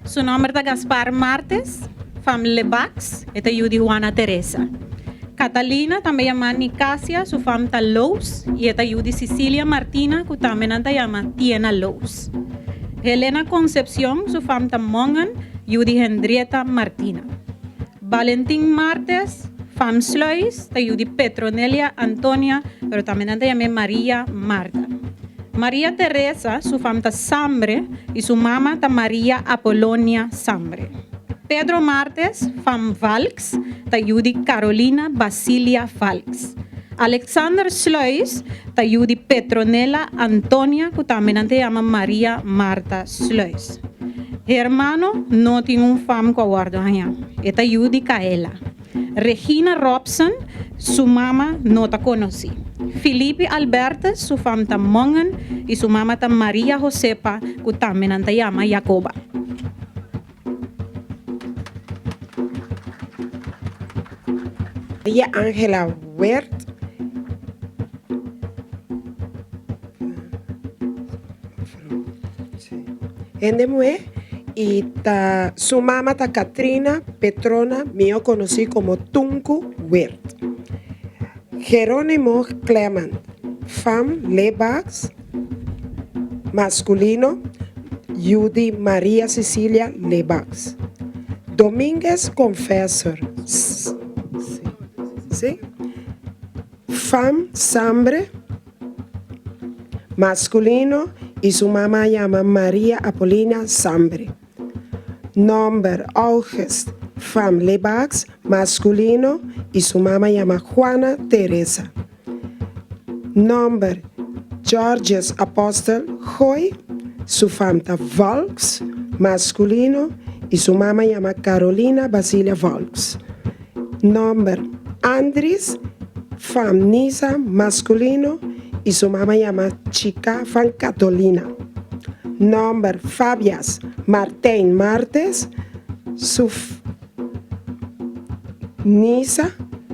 Su nòmber ta Gaspar Martes, fam Lebax, e ta yu di Juana Teresa. Catalina, tambe yamá Nicasia, su fam ta Lous i e ta yu di Cecilia Martina ku tambe nan ta yama Tiena Lous. Helena Concepcion, su fam ta Mongen, yu di Hendrieta Martina. Valentin Martes, fam Sluis, ta yu di Petronelia Antonia, pero tambe nan ta yam'é Maria Marta. Maria Teresa, su fam ta Sambre i su mama ta Maria Apolonia Sambre. Pedro Martes, fam Valks, ta yu di Carolina Basilia Valks. Alexander Sluis ta yu di Petronela Antonia ku tambe nan ta yama Maria Marta Sluis. Hermano no tin un fam ku a wòrdu hañá. E ta yu di Kaela. Regina Robson, su mama no ta konosí. Filipi Albertus, su fam ta Mongen i su mama ta Maria Josepa ku tambe nan ta yama Jacoba. Maria Angela Wert. Hende muhé y ta su mama ta Katrina Petrona mihó konosí komo Tunku Wert. Geronimo Clement, fam Lebax, maskulino, yu di Maria Cecilia Lebax. Dominguez Confessor, si, fam Sambre, Masculino y su mama yama Maria Apolina Sambre. Nomber August fam Lebax, masculino y su mama yama Juana Teresa. Nomber Georges Apostel Gooi, su fam ta Valks, masculino y su mama yama Carolina Basilia Valks. Nomber Andries fam Nisa, masculino, y su mama yama Chica van Catolina. Nomber Fabias Martijn Martes, su Nisa,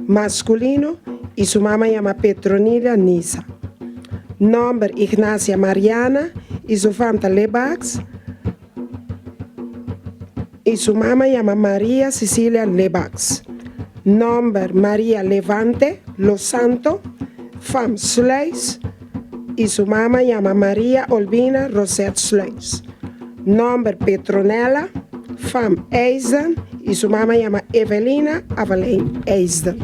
masculino, y su mama yama Petronila Nisa. Nomber Ignacia Mariana y su fam ta Lebax. Y su mama yama Maria Cecilia Lebax. Nomber Maria Levante Los Santo, fam Sluis y su mama yama Maria Olbina Rosette Sluis. Nomber Petronella, fam Eisden y su mama yama Evelina Avalein Eisden.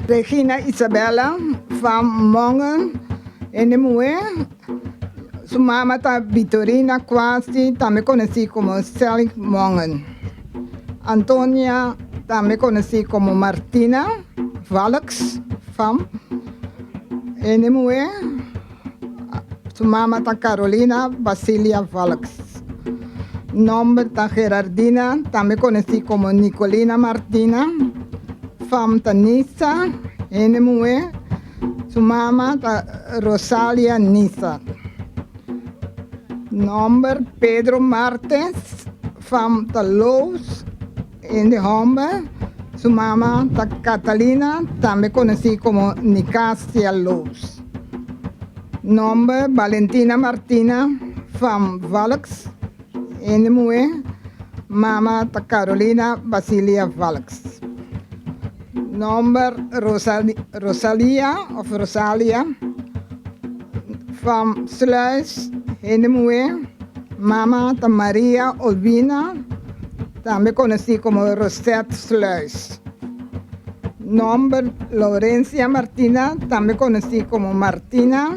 Regina Isabella van Mongen, hende muhé, su mama ta Vitorina Kwasi, tambe konosí komo Selig Mongen. Antonia, tambe konosí komo Martina Valks van, hende muhé, su mama ta Carolina Basilia Valks. Nòmber ta Gerardina, tambe konosí komo Nicolina Martina. Fam ta Nisa, hende muhé, su mama ta Rosalia Nisa. Nòmber Pedro Martes, fam ta Loos, hende hòmber, su mama ta Catalina, tambe konosí komo Nicasia Loos. Nòmber Valentina Martina, fam Valks, Hende muhé, mama ta Carolina Basilia Valks. Nomber Rosalia of Rosalia. Van Sluis, hende muhé, mama ta Maria Olvina, tambe konosí komo Rosette Sluis. Nòmber Laurencia Martina, tambe konosí komo Martina.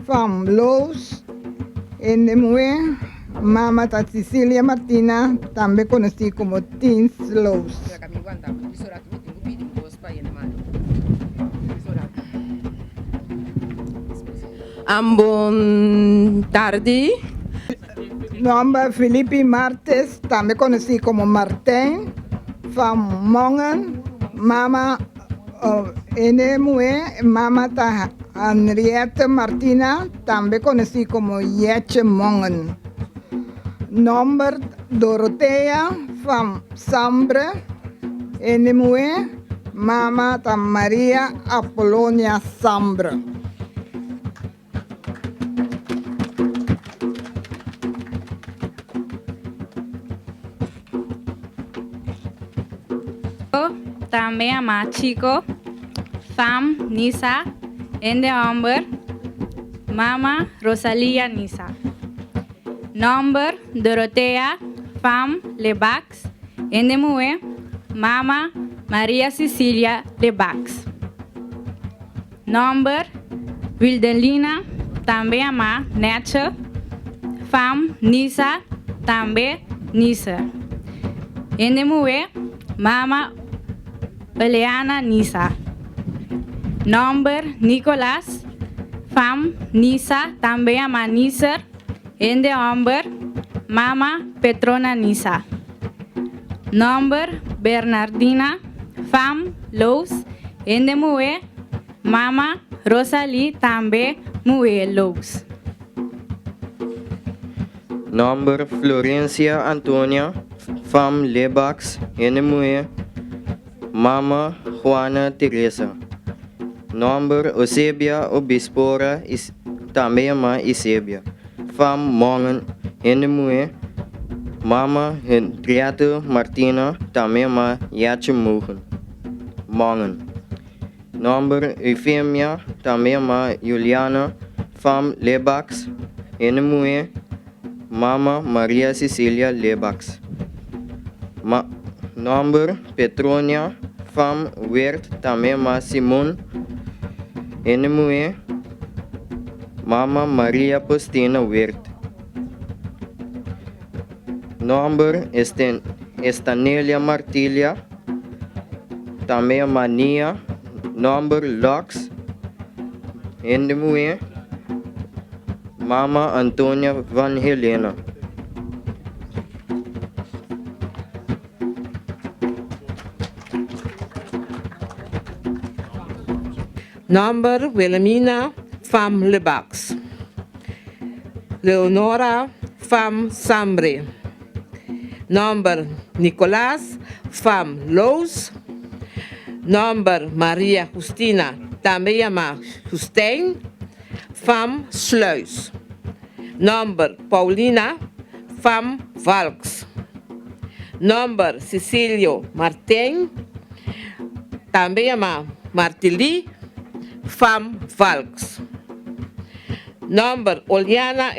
Van Loos, hende muhé, mama ta Cecilia Martina, tambe konosí komo Tins Loos. Bon tardi. Nòmber Filipi Martes, tambe konosí komo Martijn van Mongen, mama hende muhé, mama ta Henriette Martina, tambe konosí komo Yetje Mongen. Nòmber Dorothea van Sambre, hende muhé, mama ta Maria Apolonia Sambre. Tambe yamá Chico, fam, Nisa, hende hòmber, mama, Rosalia Nisa. Nòmber, Dorothea, fam, Lebax, hende muhé, mama, Maria Cecilia Lebax. Nòmber, Wildelina, tambe yamá Nètje, fam, Nisa, tambe Nise. Hende muhé, mama, Oleana Nisa. Nòmber, Nicolas, fam, Nisa, tambe yamá Niser. Hende hòmber, mama, Petrona Nisa. Nòmber, Bernardina, fam, Loos, hende muhé, mama, Rosalie, tambe muhé Loos. Nòmber, Florencia Antonia, fam, Lebax, hende muhé, mama, Juana Teresa. Nòmber, Eusebia Obispora, tambe yamá Isebia. Fam, Mongen, hende muhé, mama, Henriette Martina, tambe yamá Yetje Mogen. Mongen. Nòmber, Eufemia, tambe yamá Juliana, fam, Lebax, hende muhé, mama, Maria Cecilia Lebax. Ma, nòmber, Petronia, fam, Weert, tambe yamá Simon, hende muhé, mama, Maria Postina Weert. Nòmber, Esten, Estanelia Martilia, tambe yamá Nia, nòmber, Lux, hende muhé, Mama Antonia van Helena. Nòmber, Wilhelmina fam Lebax. Leonora fam Sambre. Nòmber, Nicolas fam Loos. Nòmber, Maria Justina, tambe yamá Justijn, fam Sluis. Nòmber, Paulina fam Valks. Nòmber, Cecilio Martijn, tambe yamá Martilí, fam Valks. Nòmber, Oliana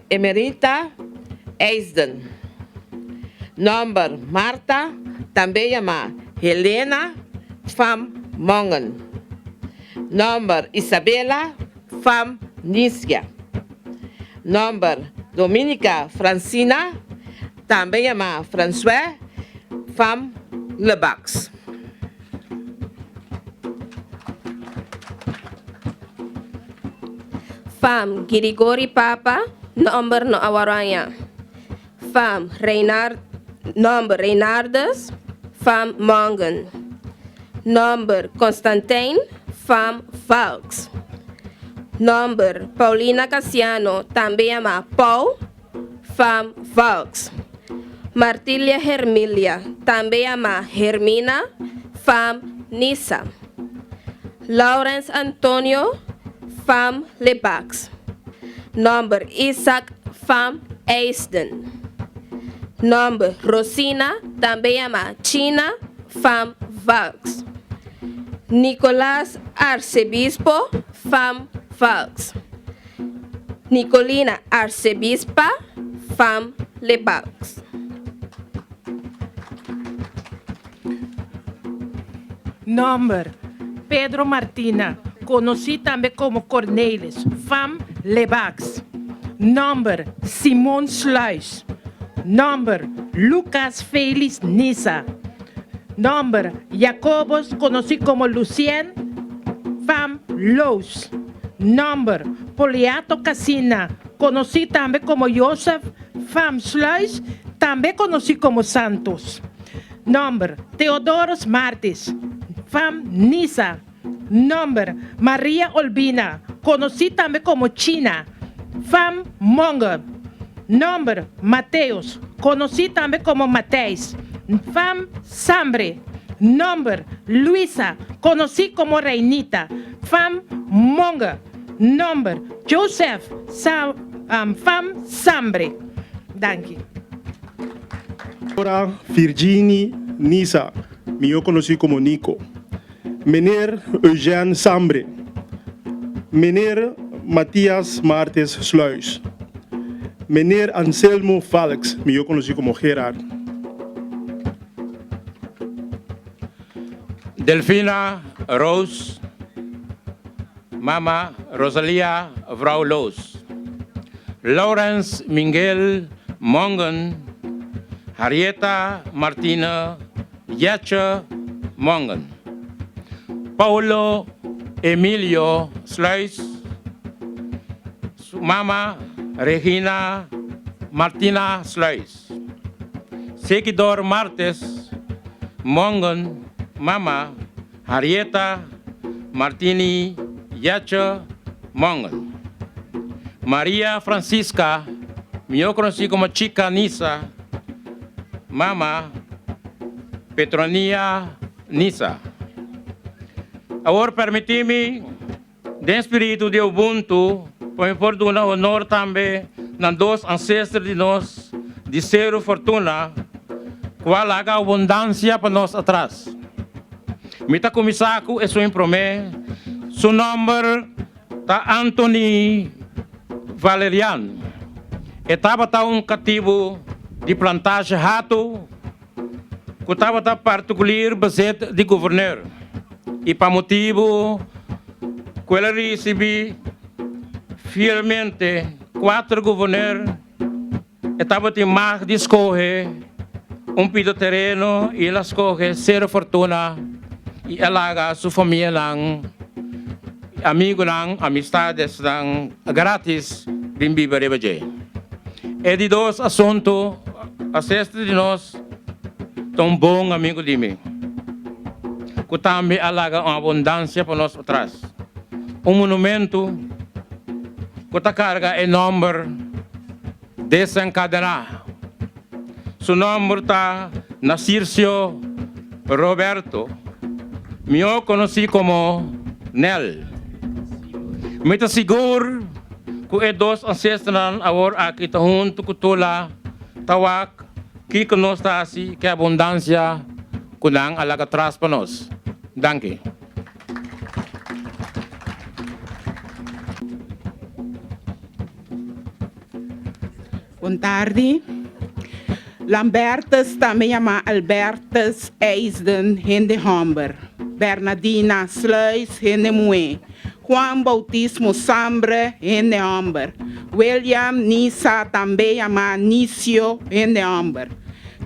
Emerita Eisden. Nòmber, Marta, tambe yamá Helena, fam Mongen. Nòmber, Isabela, fam Niskia. Nòmber, Dominica Francina, tambe yamá Fransuè, fam Lebax. Fam Girigori Papa, nòmber no a wòrdu Fam Reinard, nòmber Reinardus, fam Mongen. Nòmber Constantijn, fam Valks. Nòmber Paulina Casiano, tambe yamá Pau, fam Valks. Martilia Hermilia, tambe yamá Hermina, fam Nisa. Laurens Antonio, fam Lebax. Nòmber Isaac, fam Eisden. Nòmber Rosina, tambe yamá China, fam Valks. Nicolas Arcebispo, fam Valks. Nicolina Arcebispa, fam Lebax. Nòmber, Pedro Martina, konosí tambe komo Cornelis, fam Lebax. Nòmber, Simon Sluis. Nòmber, Lucas Felis Nisa. Nòmber, Jacobus, konosí komo Lucien, fam Loos. Nòmber, Poliato Casina, konosí tambe komo Josef, fam Sluis, tambe konosí komo Santos. Nòmber, Theodorus Martis, fam Nisa. Nòmber, Maria Olbina, konosí tambe komo China, fam Monge. Nòmber, Mateus, konosí tambe komo Matthijs, fam Sambre. Nòmber, Luisa, konosí komo Reinita, fam Monge. Nòmber, Joseph, fam Sambre. Danki. Ora Virginie Nisa, mihó konosí komo Nico. Meneer Eugène Sambre. Meneer Mathias Martes Sluis. Meneer Anselmo Valks, mihó konosí komo Gerard. Delfina Roos, mama Rosalia Vrouw Loos. Lawrence Mingel Mongen, Harrieta Martine Jetje Mongen. Paulo Emilio Sluis, su mama Regina Martina Sluis. Seguidor Martes Mongen, mama Harrieta Martini Jetje Mongen. Maria Francisca, mihó konosí komo Chica Nisa, mama Petronia Nisa. Awor permití mi, den spiritu di Ubuntu, pa mi por duna honor tambe na dos ancestro di nos di Seru Fortuna, ku a laga abundansia pa nos atras. Mi ta kuminsá ku esun promé, su nòmber ta Anthony Valerian. E tabata un katibu di plantashe Hato ku tabata partikulir bezit di guverneur i pa motibu ku el a risibí fielmente kuater guverneur e tabatin mag di skohe un pida tereno i el a skohe Sero Fortuna i a laga su famianan, amigunan, amistadesnan gratis bin biba riba dje. E di dos asuntu, ancestro di nos ta un bon amigu di mi, ku tambe a laga un abundansia pa nos atras, un monumentu ku ta karga e nòmber Desenkadená. Su nòmber ta Nasircio Roberto, mihó konosí komo Nel. Mi ta sigur ku e dos ansesternan awor aki ta huntu ku Tula ta wak kiko nos ta hasi ku e abundansia ku nan a laga tras pa nos. Danki. Bon tardi. Lambertus, tambe yamá Albertus Eisden, hende hòmber. Bernadina Sluis, hende muhé. Juan Bautismo Sambre, hende hòmber. William Nisa, tambe yamá Nisio, hende hòmber.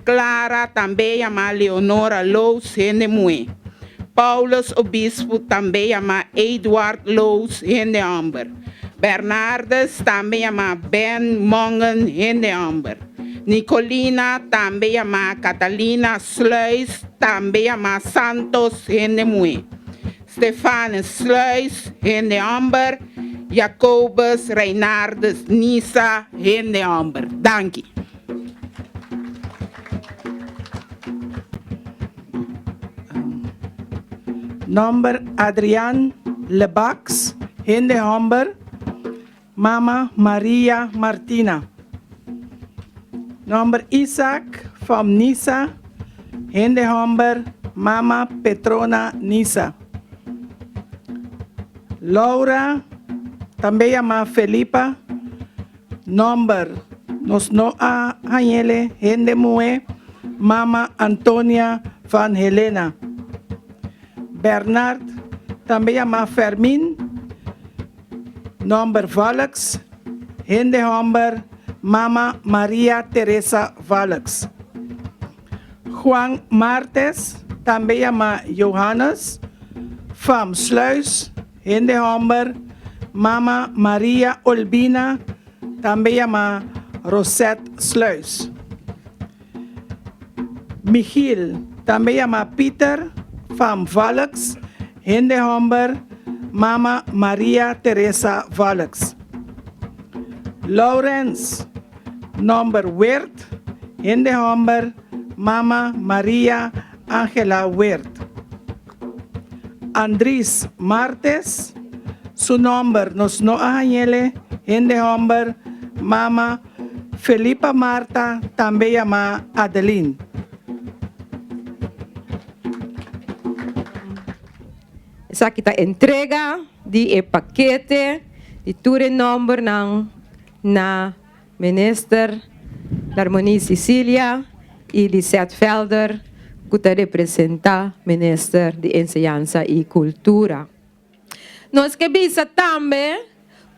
Clara, tambe yamá Leonora Loos, hende muhé. Paulus Obispo, tambe yamá Eduard Loos, hende hòmber. Bernardus, tambe yamá Ben Mongen, hende hòmber. Nicolina, tambe yamá Catalina Sluis, tambe yamá Santos, hende muhé. Stefanus Sluis, hende hòmber. Jacobus Reinardus Nisa, hende hòmber. Danki. Nòmber Adrian Lebacs, hende hòmber, mama Maria Martina. Nòmber Isaac fam Nisa, hende hòmber, mama Petrona Nisa. Laura, tambe yamá Felipa. Nòmber, Nos no a hañ'ele hende muhé, mama Antonia van Helena. Bernard, tambe yamá Fermin, nòmber Valks, hende hòmber, mama Maria Teresa Valks. Juan Martes, tambe yamá Johannes, fam Sluis, hende hòmber, mama Maria Olbina, tambe yamá Rosette Sluis. Michiel, tambe yamá Pieter, fam Valks, hende hòmber, mama Maria Teresa Valks. Laurens, Nòmber Weert, hende hòmber, mama Maria Angela Weert. Andries Martes, su nòmber nos no a hañ'ele, hende hòmber, mama Felipa Marta, tambe yamá Adeline. Esaki ta entrega di e pakete di tur e nòmbernan na Minister Larmonie Cicilia y Lisette Velder cu ta representa Minister di Enseñansa y Cultura. Nos ke bisa tambe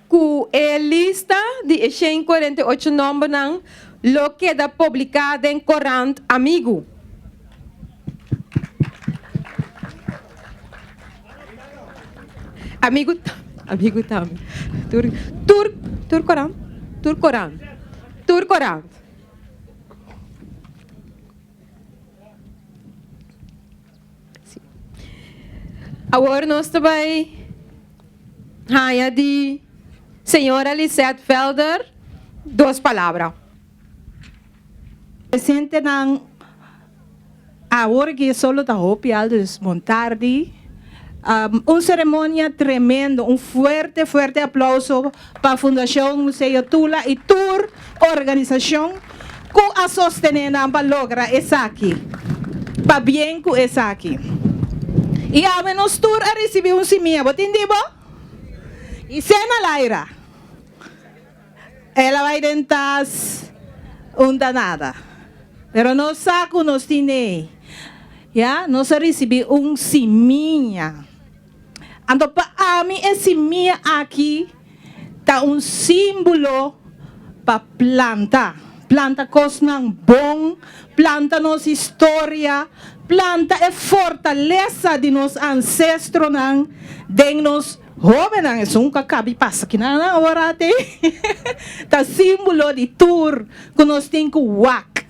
cu e lista di e 148 nombernan lo keda publica den corant Amigu. Amigu amigu tambe. Tur tur tur korant tur korant tur korant. Si. Awor nos ta bai haña di señora Lisette Velder dos palabra. Presentenan awor ki solo ta hopi al dus bon tardi. Un ceremonia tremendo, un fuerte fuerte aplauso pa Fundacion Museo Tula y tur organisacion cu a sostene nan pa logra esaki. Pabien cu esaki. Y awe nos tur a ricibi un simia, bo tin di bo? Y cena Laira. El a bai den tas un ta nada. Pero nos sa ku nos tin ei. Ya, nos a risibí un simia. Anto pa ami e simia aki ta un símbolo pa planta. Planta kosnan bon, planta nos historia, planta e fortalesa di nos ansestronan den nos Hóbennan, esun ku a kabi pasa kinan awor ate ta símbolo di tur ku nos tin ku wak.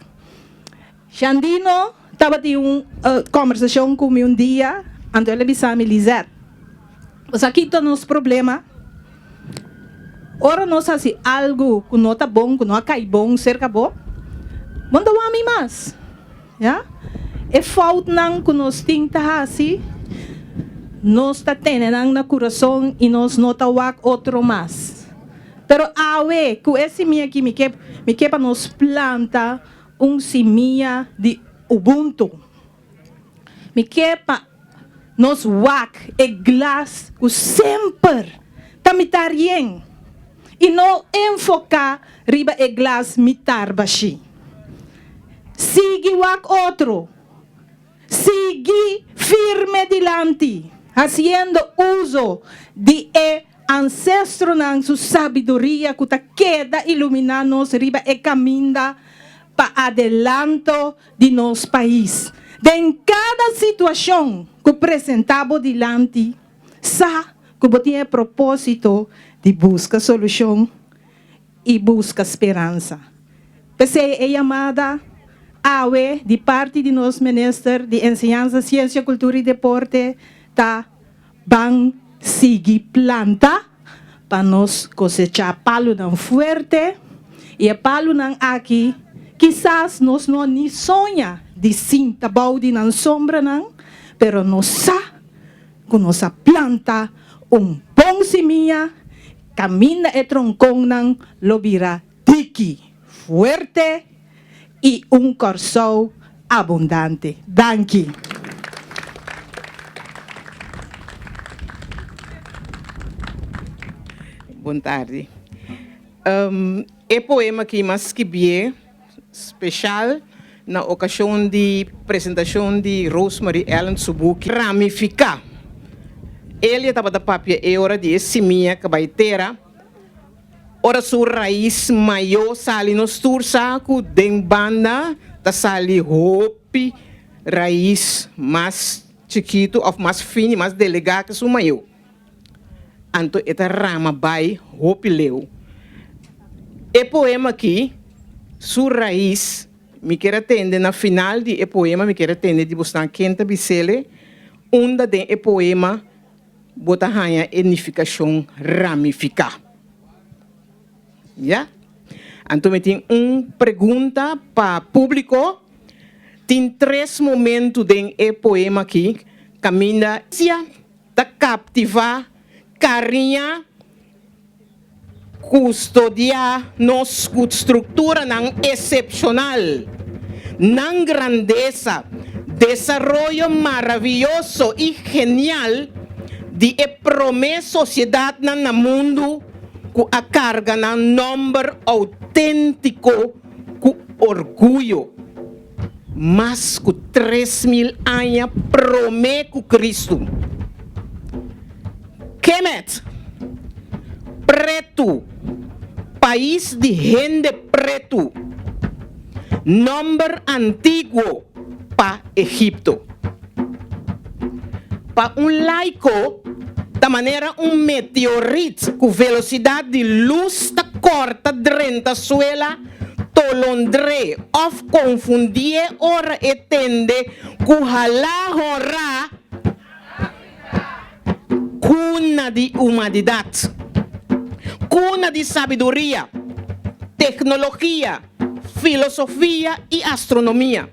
Shandino tabatin un kòmbersashon ku mi un dia, anto el a bisa mi, Lizette, bo sa ki ta nos problema? Ora nos hasi algu ku no ta bon, ku no a kai bon serka bo, bo no ta wak mi mas. Ya. E foutnan ku nos tin ta hasi, nos ta tene nan na kurason i nos no ta wak otro mas. Pero awe, ku e simia aki mi ke, mi ke pa nos planta un simia di Ubuntu. Mi ke pa nos wak e glas ku semper ta mitar yen i no enfoká riba e glas mitar bashí. Sigui wak otro. Sigui firme dilanti, hasiendo uso di e ansestronan su sabiduria ku ta keda iluminá nos riba e kaminda pa adelanto di nos pais. Den kada situashon ku presentá bo dilanti, sa ku bo tin e propósito di buska solushon i buska speransa. P'esei e yamada awe di parti di nos Minister di Enseñansa, Siensia, Kultura i Deporte ta ban sigui planta pa nos kosechá palunan fuerte i e palunan aki kisas nos no ni soña di sinta bou di nan sombranan pero nos sa ku nos a planta un bon simia kaminda e tronkonnan lo bira diki, fuerte i un Kòrsou abundante. Danki. Bon tardi. E poema aki m'a skibié speshal na okashon di presentashon di Rosemarie Allen su buki Ramifiká. Elia tabata papia e ora di e simia ku bai tera, ora su rais mayó sali nos tur sa ku den banda ta sali hopi rais mas chikitu òf mas fini, mas delegá ku su mayó. Anto e ta rama bai hopi leu. E poema aki, su rais, mi kier a tende na final di e poema, mi kier a tende di bosnan ken ta bisele, unda den e poema bo ta haña e nifikashon ramifiká. Ya? Anto mi tin un pregunta pa públiko. Tin tres momentu den e poema aki kaminda. Ta kaptivá, kariñá, kustodiá nos ku strukturanan esepshonal, nan grandesa, desaroyo maravioso i genial di e promé sosiedatnan na mundu ku a karga nan nòmber outéntiko ku orguyo. Mas ku 3000 aña promé ku Kristu. Kemet, pretu, pais di hende pretu, nòmber antiguo pa Egipto. Pa un laiko ta manera un meteorit ku velosidat di lus ta kòrta drenta suela tolondr'é òf konfundié ora e tende ku halá honrá kuna di humanidat, kuna di sabiduria, teknologia, filosofia i astronomia.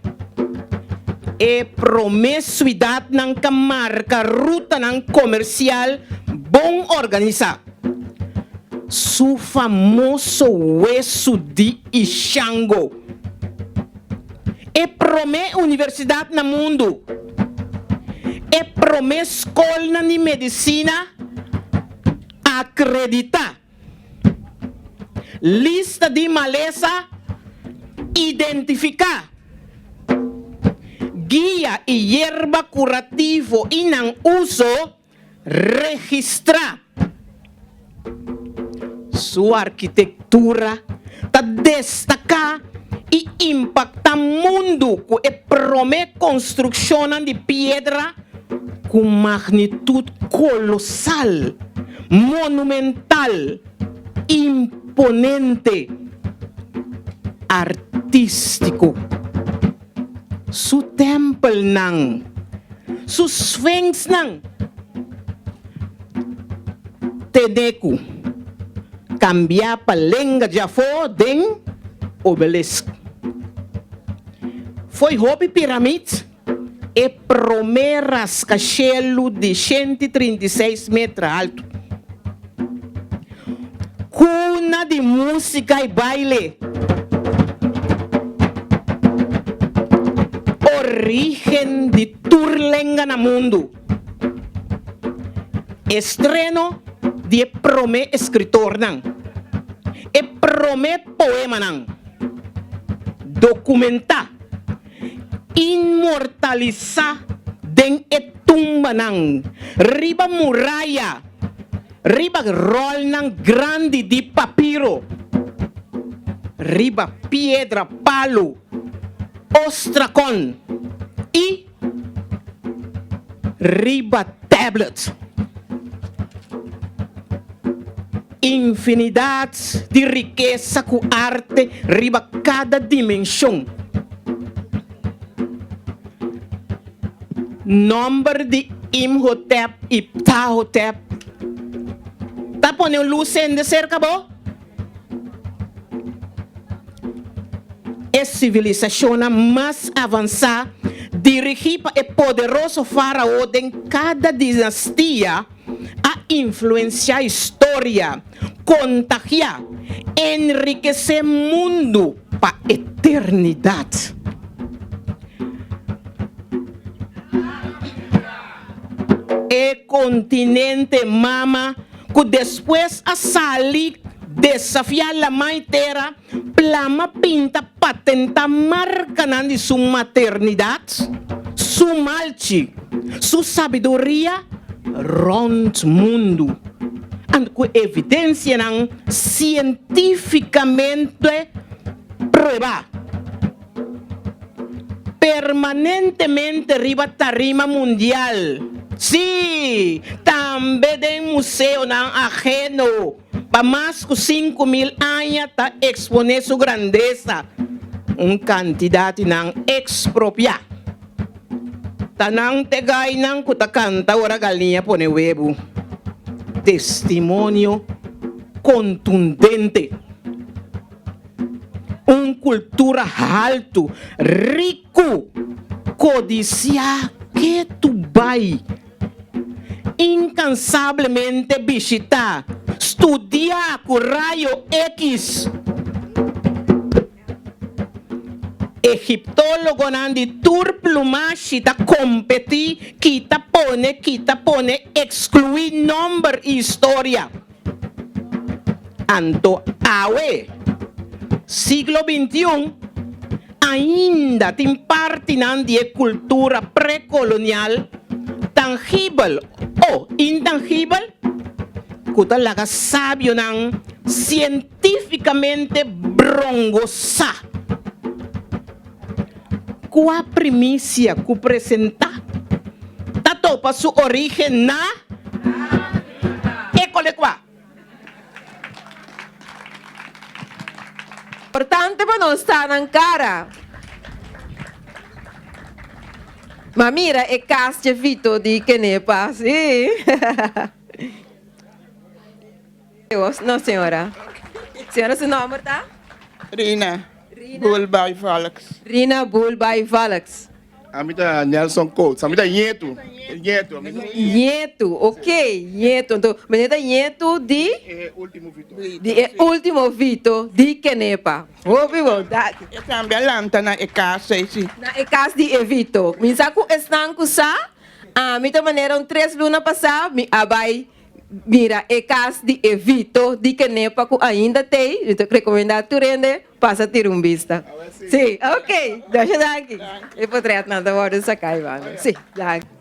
E promé suidatnan ka marka rutanan komersial bon organisá. Su famoso wesu di Ishango. E promé universidat na mundu. E promé skolnan di medisina akreditá. Lista di malesa identifiká. Guia i yerba kurativo i nan uso Registrá. Su arkitektura ta destaká i impaktá mundu ku e promé konstrukshonnan di piedra ku magnitut kolosal, monumental, imponente, artístiko. Su tèmpelnan, su sfinksnan, tene ku kambiá pa lenga djafó den obelisk. Fo'i hopi piramid, e promé raskashelu di 136 meter haltu. Kuna di músika i baile. Orígen di tur lenga na mundu. Estreno di e promé eskritornan. E promé poemanan. Dokumentá, inmortalisá den e tumbanan, riba muraya. Riba ròlnan grandi di papiro, riba piedra palu, ostrakon i riba tablet. Infinidat di rikesa ku arte riba kada dimenshon. Nòmber di Imhotep i Ptahotep ta pone un lus sende serka bo? E sivilisashonnan mas avansá dirigí pa e poderoso fárao den kada dinastia a influensiá historia, kontagiá, enrikesé mundu pa eternidat. E kontinente mama ku despues a sali Desafiá lamá i tera, plama pinta patentá markanan di su maternidat, su malchi, su sabiduria rònt mundu. Anto ku evidensianan sientífikamente pruebá. Permanentemente riba tarima mundial, sí, tambe den museonan ajeno, pa mas ku 5000 aña ta eksponé su grandesa, un kantidat di nan ekspropiá. Ta nan te gainan ku ta kanta ora galiña pone webu. Testimonio kontundente. Un kultura haltu, riku, kodisiá ketu bai, inkansablemente bishitá, studiá ku rayo X. Egiptólogonan di tur plumashi ta kompetí kita pone, kita pone, ekskluí nòmber i historia. Anto awe, siglo 21, ainda tin partinan di e kultura prekolonial, tangibel o intangibel, ku ta laga sabionan sientífikamente brongosá. Kua primisia ku presentá ta topa su orígen na Ékole kua? Importante pa nos ta nan kara. Ma mira e kas dje Vito di Kenepa, sí. No, señora. Señora su nomber ta? Rina. Bulbai Valks. Rina Bulbai Valks. Ami ta Nelson Coates. Ami ta ñetu. Ñetu. Ñetu, ok. Ñetu. Anto, meneer ta ñetu di? E ultimo Vito. Di e ultimo Vito di Kenepa. Hopi bon. Danki. E tambe a lanta na e kas ei, si. Na e kas di e Vito. Mi sa ku esnan ku sa, ami ta manera un tres luna pasá mi a bai Mira e kas di e Vito di Kenepa ku ainda t'ei, mi ta rekomendá tur hende pasa tira un bista. Sí, ok, dosha danki. E potretnan ta wòrdu saká ei banda. Sí, danki.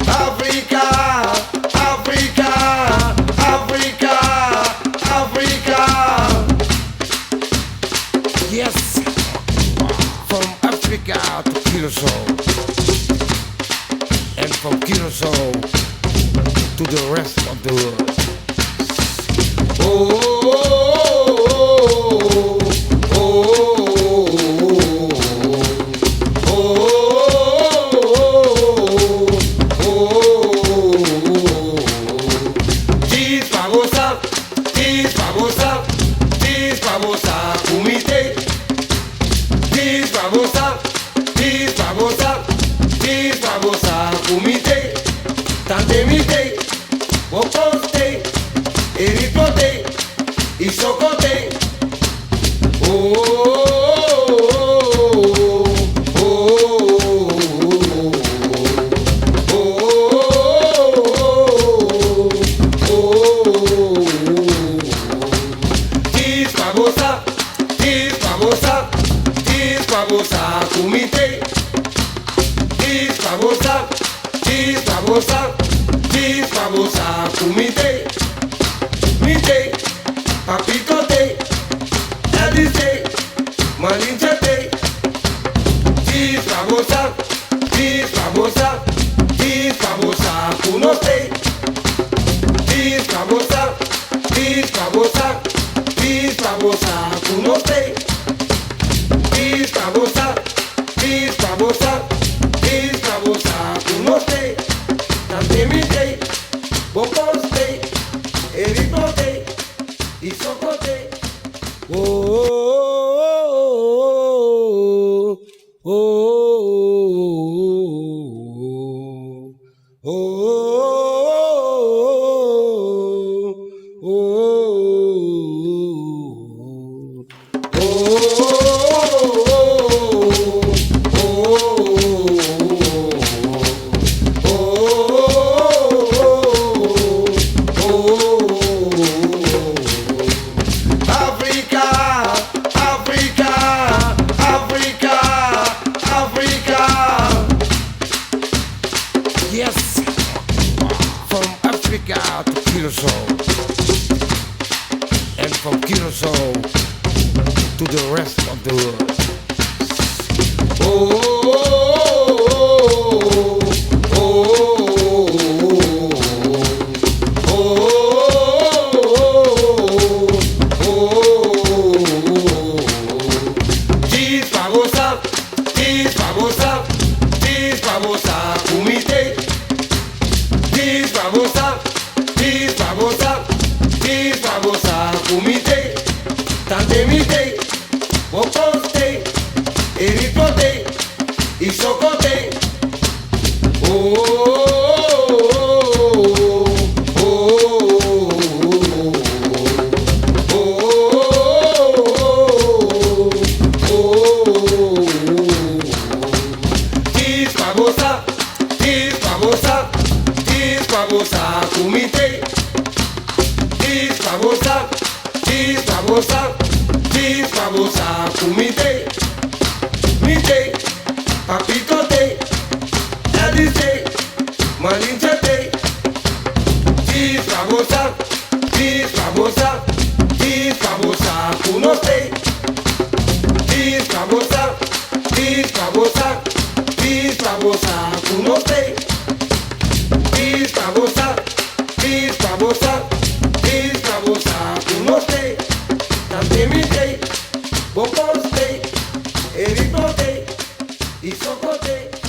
Africa, Africa, Africa, Africa. Yes, from Africa to Curaçao, and from Curaçao to the rest of the world. Oh, oh, oh, oh, oh, oh. Dis pa bo sa, dis pa bo sa, dis pa bo sa, ku mi t'ei. Dis pa bo sa, dis pa bo sa, dis pa bo sa, ku mi t'ei. Tanten mi t'ei, bo kos t'ei, e ritmo t'ei, i soko t'ei. Oh, oh, oh, oh, oh, oh. Dis pa bo sa, dis pa bo sa, dis pa bo sa, ku mi t'ei. Dis pa bo sa, dis pa bo sa, dis pa bo sa, ku mi t'ei. Mi t'ei, papito t'ei, daddy t'ei, malincha t'ei. Dis pa bo sa, dis pa bo sa, dis pa bo sa, ku nos t'ei. Dis pa bo sa, dis pa bo sa, dis pa bo sa, ku nos t'ei. Dis pa bo sa, dis pa bo sa, dis pa bo sa, ku nos t'ei. Tanten mi t'ei, bo kos t'ei, e ritmo t'ei, i soko t'ei. Oh, oh, oh, oh, oh, Africa, Africa, Africa, Africa. Yes, from Africa to Curaçao, and from Curaçao to the rest of the world. Oh, oh, oh, oh, oh. Dis pa bo sa, dis pa bo sa, dis pa bo sa, ku mi t'ei. Dis pa bo sa, dis pa bo sa, dis pa bo sa, ku mi t'ei. Tanten mi t'ei, bo kos t'ei, e ritmo t'ei, i soko t'ei. Oh, oh, oh, oh, oh. Dis pa bo sa, dis pa bo sa, dis pa bo sa, ku mi t'ei. Dis pa bo sa, dis pa bo sa, dis pa bo sa, ku mi t'ei. Mi t'ei, papito t'ei, daddy t'ei, malincha t'ei. Dis pa bo sa, dis pa bo sa, dis pa bo sa, ku nos t'ei. Dis pa bo sa, dis pa bo sa, dis pa bo sa, ku nos t'ei. Dis pa bo sa, dis pa bo sa, dis pa bo sa, ku nos t'ei. Tanten mi t'ei, bo kos t'ei, e ritmo t'ei, i soko t'ei.